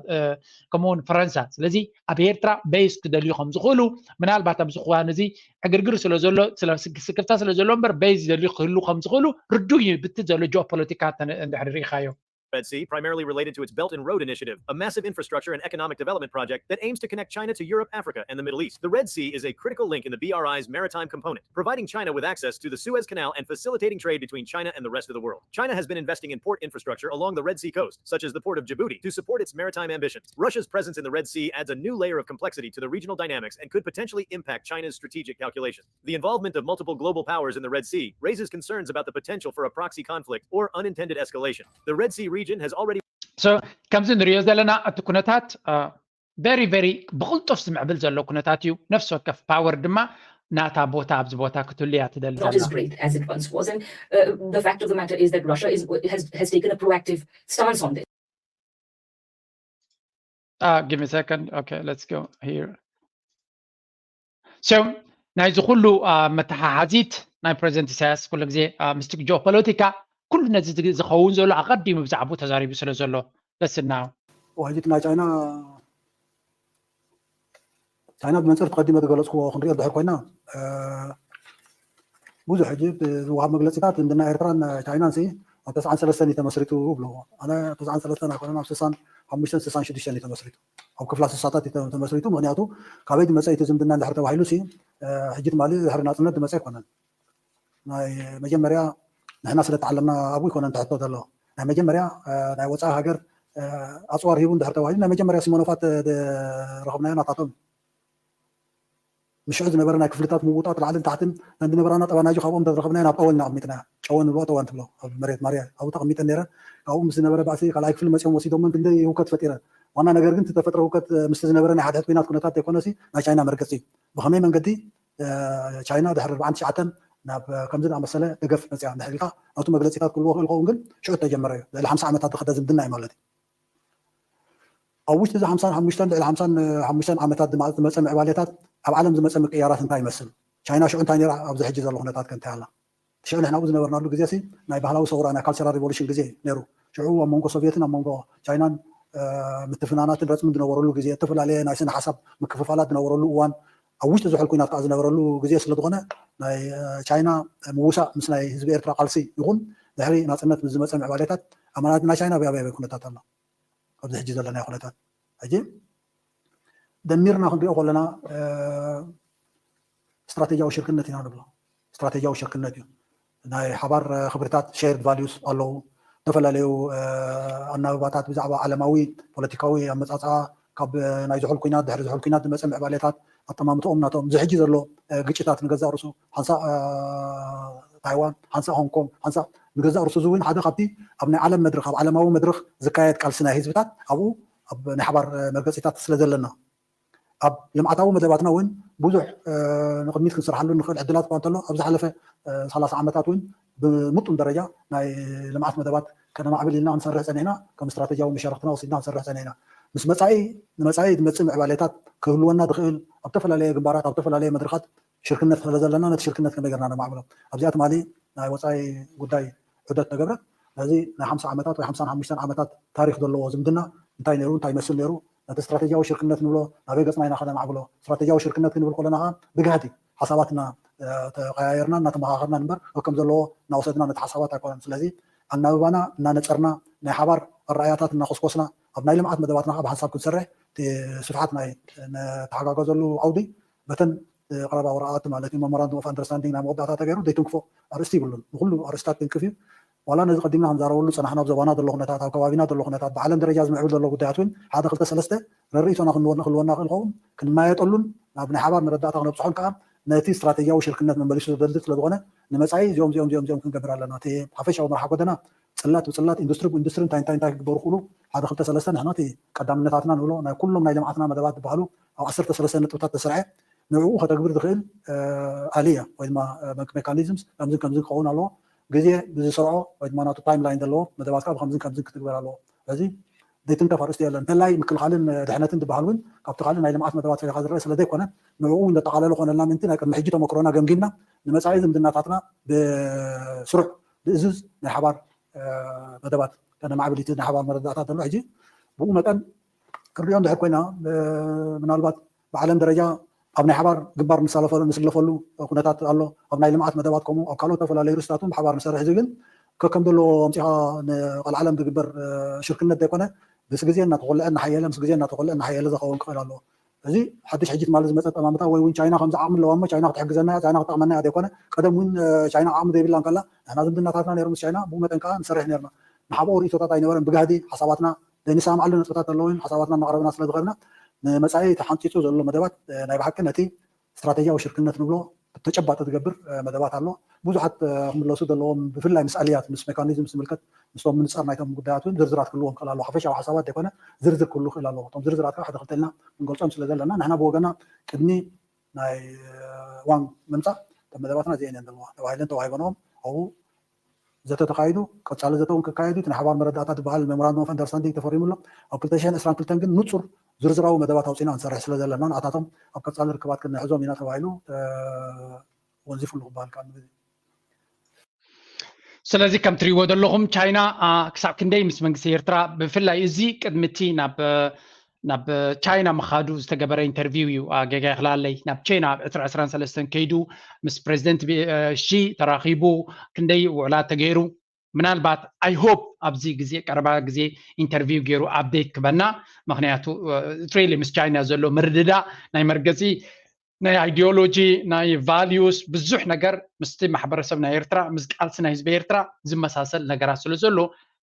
ከምኡውን ፈረንሳ። ስለዚ ኣብ ኤርትራ ቤዝ ክደልዩ ከም ዝኽእሉ ምናልባት ኣብዚ ክዋን እዚ ዕግርግር ስለ ዘሎ ስክፍታ ስለ ዘሎ እምበር ቤዝ ዝደልዩ ክህሉ ከም ዝኽእሉ ርዱእ እዩ። ብቲ ዘሎ ጂኦፖለቲካ እንድሕር ርኢኻዮ Red Sea, primarily related to its Belt and Road Initiative, a massive infrastructure and economic development project that aims to connect China to Europe, Africa, and the Middle East. The Red Sea is a critical link in the B R I's maritime component, providing China with access to the Suez Canal and facilitating trade between China and the rest of the world. China has been investing in port infrastructure along the Red Sea coast, such as the port of Djibouti, to support its maritime ambitions. Russia's presence in the Red Sea adds a new layer of complexity to the regional dynamics and could potentially impact China's strategic calculations. The involvement of multiple global powers in the Red Sea raises concerns about the potential for a proxy conflict or unintended escalation. The Red Sea region has already So ከምዚ ንሪኦ ዘለና እቲ ኩነታት very very ብቕልጡፍ ዝምዕብል ዘሎ ኩነታት እዩ። ነፍሲ ወከፍ ፓወር ድማ ናታ ቦታ ኣብዚ ቦታ ክትህሉ እያ ትደሊ not as great as it once was. And uh, the fact of the matter is that Russia is, has, has taken a proactive stance on this. Uh, give me a second. Okay, let's go here. So ናይዚ ኩሉ መተሓሓዚት ናይ ፕረዚደንት ኢሳያስ ኩሉ ግዜ ምስቲ ጂኦፖለቲካ ኩሉ ነዚ ዝኸውን ዘሎ ኣቐዲሙ ብዛዕባኡ ተዛሪቡ ስለ ዘሎ በስና ሕጂ ናይ ቻይና ቻይና ብመንፅር ተቐዲመ ዝገለፅክዎ ክንሪኦ ድሕር ኮይና ብዙሕ ሕጂ ዝወሃብ መግለፂታት ዝምድና ኤርትራን ቻይናን ሲ ኣብ ተስዓን ሰለስተን እዩ ተመስሪቱ ይብልዎ። ኣነ ተስዓን ሰለስተን ኣይኮነን ኣብ ስሳን ሓሙሽተን ስሳን ሽዱሽተን እዩ ተመስሪቱ። ኣብ ክፍላ ስሳታት እዩ ተመስሪቱ። ምክንያቱ ካበይ ዝመፀ እቲ ዝምድና እንድሕር ተባሂሉ ሲ ሕጂ ትማሊ ድሕሪ ናፅነት ዝመፀ ኣይኮነን። ናይ መጀመርያ ንሕና ስለ ተዓለምና ኣብኡ ይኮነን ትሕቶ ዘሎ ናይ መጀመርያ ናይ ወፃኢ ሃገር ኣፅዋር ሂቡ እንድሕር ተባሂሉ ናይ መጀመርያ ሲሞኖፋት ረኸብናዮ ናታቶም ምሽዑ ዝነበረ ናይ ክፍልታት ምውጣት ላዕልን ታሕትን ነን ዝነበራና ጠባናጁ ካብኦም ተዝረኸብናዮ ናብ ጠወን ኢና ኣቕሚጥናዮ። ጨወን ንብሎ ጠወን ትብሎ ኣብ መሬት ማርያ ኣብኡ ተቐሚጠን ነይረን። ካብኡ ምስ ዝነበረ ባእሲ ካልኣይ ክፍሊ መፂኦም ወሲዶመን ክንደይ ህውከት ፈጢረን። ዋና ነገር ግን እቲ ተፈጥረ ህውከት ምስቲ ዝነበረ ናይ ሓድሕድ ኩናት ኩነታት ዘይኮነሲ ናይ ቻይና መርገፂ እዩ። ብኸመይ መንገዲ ቻይና ድሕሪ ኣርባዓን ትሽዓተን ናብ ከምዚ ዝኣመሰለ ደገፍ መፅያ እንድሕር ኢልካ ናቱ መግለፂታት ክህልዎ ክእል ኸውን ግን ሽዑ ተጀመረ እዩ። ልዕሊ ሓምሳ ዓመታት ዝኸደ ዝምድና እዩ ማለት እዩ። ኣብ ውሽጢ እዚ ሓምሳን ሓሙሽተን ልዕሊ ሓምሳን ሓሙሽተን ዓመታት ድማ ዝመፀ ምዕባሌታት ኣብ ዓለም ዝመፀ ምቅያራት እንታይ ይመስል? ቻይና ሽዑ እንታይ ነይራ? ኣብዚ ሕጂ ዘሎ ኩነታት ከ እንታይ ኣላ? ሽዑ ንሕና ኣብኡ ዝነበርናሉ ግዜ ሲ ናይ ባህላዊ ሰውራ ናይ ካልቸራል ሪቮሉሽን ግዜ ነይሩ። ሽዑ ኣብ መንጎ ሶቪየትን ኣብ መንጎ ቻይናን ምትፍናናትን ረፅምን ዝነበረሉ ግዜ፣ ዝተፈላለየ ናይ ስነ ሓሳብ ምክፍፋላት ዝነበረሉ እዋን፣ ኣብ ውሽጢ ዝሑል ኩናት ከዓ ዝነበረሉ ግዜ ስለዝኾነ ናይ ቻይና ምውሳእ ምስ ናይ ህዝቢ ኤርትራ ቃልሲ ይኹን ድሕሪ ናፅነት ምስ ዝመፀ ምዕባሌታት ኣማናት ናይ ቻይና ብያበያበ ኩነታት ኣሎ ኣብዚ ሕጂ ዘለናዮ ኩነታት። ሕጂ ደሚርና ክንሪኦ ከለና ስትራቴጂያዊ ሽርክነት ኢና ንብሎ። ስትራቴጂያዊ ሽርክነት እዩ። ናይ ሓባር ክብርታት፣ ሼርድ ቫልዩስ ኣለዉ። ዝተፈላለዩ ኣናብባታት ብዛዕባ ዓለማዊ ፖለቲካዊ ኣመፃፅኣ፣ ካብ ናይ ዝሑል ኩናት፣ ድሕሪ ዝሑል ኩናት ዝመፀ ምዕባሌታት፣ ኣጠማምትኦም ናቶም፣ እዚ ሕጂ ዘሎ ግጭታት ንገዛእ ርሱ ሓንሳእ ታይዋን፣ ሓንሳእ ሆንግ ኮንግ፣ ሓንሳእ ንገዛእ ርሱ እዚ እውን ሓደ ካብቲ ኣብ ናይ ዓለም መድረኽ፣ ኣብ ዓለማዊ መድረኽ ዝካየድ ቃልሲ ናይ ህዝብታት ኣብኡ ኣብ ናይ ሓባር መርገፂታት ስለ ዘለና ኣብ ልምዓታዊ መደባትና እውን ብዙሕ ንቅድሚት ክንሰርሓሉ ንኽእል ዕድላት እኳ እንተሎ ኣብ ዝሓለፈ ሰላሳ ዓመታት እውን ብምጡን ደረጃ ናይ ልምዓት መደባት ከነማዕብል ኢልና ክንሰርሕ ፀኒሕና፣ ከም ስትራቴጂያዊ መሻርክትና ወሲድና ክንሰርሕ ፀኒሕና። ምስ መፃኢ ንመፃኢ ዝመፅእ ምዕባሌታት ክህልወና ዝኽእል ኣብ ዝተፈላለየ ግንባራት ኣብ ዝተፈላለየ መድረኻት ሽርክነት ስለ ዘለና ነቲ ሽርክነት ከመይ ጌርና ነማዕብሎ? ኣብዚኣ ትማሊ ናይ ወፃኢ ጉዳይ ዑደት ተገብረ። ስለዚ ናይ ሓምሳ ዓመታት ወይ ሓምሳን ሓሙሽተን ዓመታት ታሪክ ዘለዎ ዝምድና እንታይ ነይሩ፣ እንታይ ይመስል ነይሩ፣ ነቲ ስትራቴጂያዊ ሽርክነት ንብሎ ናበይ ገፅና ኢና ከነማዕብሎ? ስትራቴጂያዊ ሽርክነት ክንብል ከለና ከዓ ብግህዲ ሓሳባትና ተቀያየርና እናተመኻኸርና ንበር ከም ዘለዎ እናወሰድና ነቲ ሓሳባት ኣይኮነን። ስለዚ ኣናብባና እናነፀርና ናይ ሓባር ኣረኣያታት እናኮስኮስና ኣብ ናይ ልምዓት መደባትና ከዓ ብሓንሳብ ክንሰርሕ ስፍሓት ናይ ተሓጋገዘሉ ዓውዲ በተን ቀረባዊ ረኣቲ ማለት እዩ መሞራንዱም ኦፍ ኣንደርስታንዲንግ ናይ መወዳእታ ተገይሩ ዘይትንክፎ ኣርእስቲ ይብሉን። ንኩሉ ኣርእስታት ትንክፍ እዩ። ዋላ ነዚ ቀዲምና ክንዛረበሉ ፀናሕና ኣብ ዞባና ዘሎ ኩነታት ኣብ ከባቢና ዘሎ ኩነታት ብዓለም ደረጃ ዝምዕብል ዘሎ ጉዳያት እውን ሓደ ክልተ ሰለስተ ረርእቶና ክንወና ክልወና ክእል ኸውን ክንማየጠሉን ናብ ናይ ሓባር መረዳእታ ክነብፅሖን ከዓ ነቲ ስትራቴጂያዊ ሽርክነት መመሊሱ ዘደልድል ስለዝኾነ ንመፃኢ እዚኦም እዚኦም እዚኦም እዚኦም ክንገብር ኣለና። እቲ ሓፈሻዊ መርሓ ጎደና ፅላት ብፅላት ኢንዱስትሪ ብኢንዱስትሪ እንታይ እንታይ እንታይ ክግበሩ ክእሉ ሓደ ክልተ ሰለስተ ንሕና እቲ ቀዳምነታትና ንብሎ ናይ ኩሎም ናይ ልምዓትና መደባት ዝበሃሉ ኣብ ዓሰርተ ሰለስተ ነጥብታት ተሰርዐ ንዕኡ ከተግብር ዝኽእል ኣልያ ወይ ድማ ሜካኒዝምስ ከምዝን ከምዝን ክኸውን ኣለዎ። ግዜ ብዝሰርዖ ወይ ድማ ናቱ ታይም ላይን ዘለዎ መደባትካ ብከምዝን ከምዝን ክትግበር ኣለዎ። ስለዚ ዘይትንከፍ ኣርእስቲ የለን። እንተላይ ምክልኻልን ድሕነትን ዝበሃል እውን ካብቲ ካልእ ናይ ልምዓት መደባት ፈሊኻ ዝረአ ስለ ዘይኮነ ንዕኡ እውን ዘጠቓለለ ኮነልና ምእንቲ ናይ ቅድሚ ሕጂ ተመክሮና ገምጊምና ንመፃኢ ዝምድናታትና ብስሩዕ ብእዙዝ ናይ ሓባር መደባት ከነማዕብል እቲ ናይ ሓባር መረዳእታ ዘሎ ሕጂ ብኡ መጠን ክንሪኦ እንድሕር ኮይና ምናልባት ብዓለም ደረጃ ኣብ ናይ ሓባር ግንባር ንሳለፈሉ ንስለፈሉ ኩነታት ኣሎ። ኣብ ናይ ልምዓት መደባት ከምኡ ኣብ ካልኦት ዝተፈላለዩ ርስታትን ብሓባር ንሰርሕ ዝብል ከከም ዘለዎ ኣምፂኻ ንቐልዓለም ዝግበር ሽርክነት ዘይኮነ ምስ ግዜ እናተቆልዐ እናሓየለ ምስ ግዜ እናተቆልዐ እናሓየለ ዝኸውን ክኽእል ኣለዎ። እዚ ሓድሽ ሕጂ ትማሊ ዝመፀ ጠማምታ ወይ እውን ቻይና ከምዚ ዓቕሚ ኣለዋ እሞ ቻይና ክትሕግዘና እያ ቻይና ክትጠቕመና እያ ዘይኮነ ቀደም እውን ቻይና ዓቕሚ ዘይብላ እንከላ ንሕና ዝምድናታትና ነይሩ ምስ ቻይና ብኡ መጠን ከዓ ንሰርሕ ነርና ንሓብኦ ርእቶታት ኣይነበረን ብጋህዲ ሓሳባትና ዘይንሰማማዓሉ ነጥብታት ኣለዉ ሓሳባትና እናቕረብና ስለ ዝኸድና ንመፃኢ ተሓንፂፁ ዘሎ መደባት ናይ ብሓቂ ነቲ ስትራቴጂያዊ ሽርክነት ንብሎ ብተጨባጢ ዝገብር መደባት ኣሎ ብዙሓት ክምለሱ ዘለዎም ብፍላይ ምስ ኣልያት ምስ ሜካኒዝም ዝምልከት ምስቶም ምንፃር ናይቶም ጉዳያት እውን ዝርዝራት ክህልዎም ክእል ኣለዎ ሓፈሻዊ ሓሳባት ዘይኮነ ዝርዝር ክህሉ ክእል ኣለዎ እቶም ዝርዝራት ሓደ ክልተ ኢልና ክንገልፆም ስለ ዘለና ንሕና ብወገና ቅድሚ ናይ ዋንግ ምምፃእ እተን መደባትና እዚአን እየን ዘለዋ ተባሂለን ተዋሂበንኦም ኣብኡ ዘተ ተካይዱ ቀፃሊ ዘተ እውን ክካየድ እዩ ናይ ሓባር መረዳእታ ዝበሃል ሜሞራንዱም ኦፍ ኣንደርስታንዲንግ ተፈሪሙ ኣሎ ኣብ ክልተ ሽሕን ዕስራን ክልተን ግን ንፁር ዝርዝራዊ መደባት ኣውፂና ክንሰርሕ ስለ ዘለና ንኣታቶም ኣብ ቀፃሊ ርክባት ክንሕዞም ኢና ተባሂሉ ወንዚፉሉ ክበሃል ከዓ ስለዚ ከም ትሪእዎ ዘለኹም ቻይና ክሳብ ክንደይ ምስ መንግስቲ ኤርትራ ብፍላይ እዚ ቅድሚ እቲ ናብ ናብ ቻይና ምኻዱ ዝተገበረ ኢንተርቪው እዩ ጌጋ ይኽላለይ ናብ ቻይና ኣብ ዕስራ ዕስራን ሰለስተን ከይዱ ምስ ፕሬዚደንት ሺ ተራኺቡ ክንደይ ውዕላት ተገይሩ ምናልባት I hope ኣብዚ ግዜ ቀረባ ግዜ ኢንተርቪው ገይሩ ኣፕዴት ክበና ምክንያቱ really ምስ ቻይና ዘሎ ምርድዳ ናይ መርገፂ ናይ ideology ናይ values ብዙሕ ነገር ምስቲ ማሕበረሰብ ናይ ኤርትራ ምስ ቃልሲ ናይ ህዝቢ ኤርትራ ዝመሳሰል ነገራት ስለ ዘሎ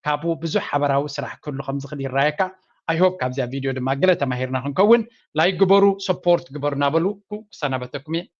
ካብኡ ብዙሕ ሓበራዊ ስራሕ ክህሉ ከም ዝኽእል ይረኣየካ I hope ካብዚኣ ቪድዮ ድማ ገለ ተማሂርና ክንከውን like ግበሩ support ግበሩ እናበሉ ክሰናበተኩም እየ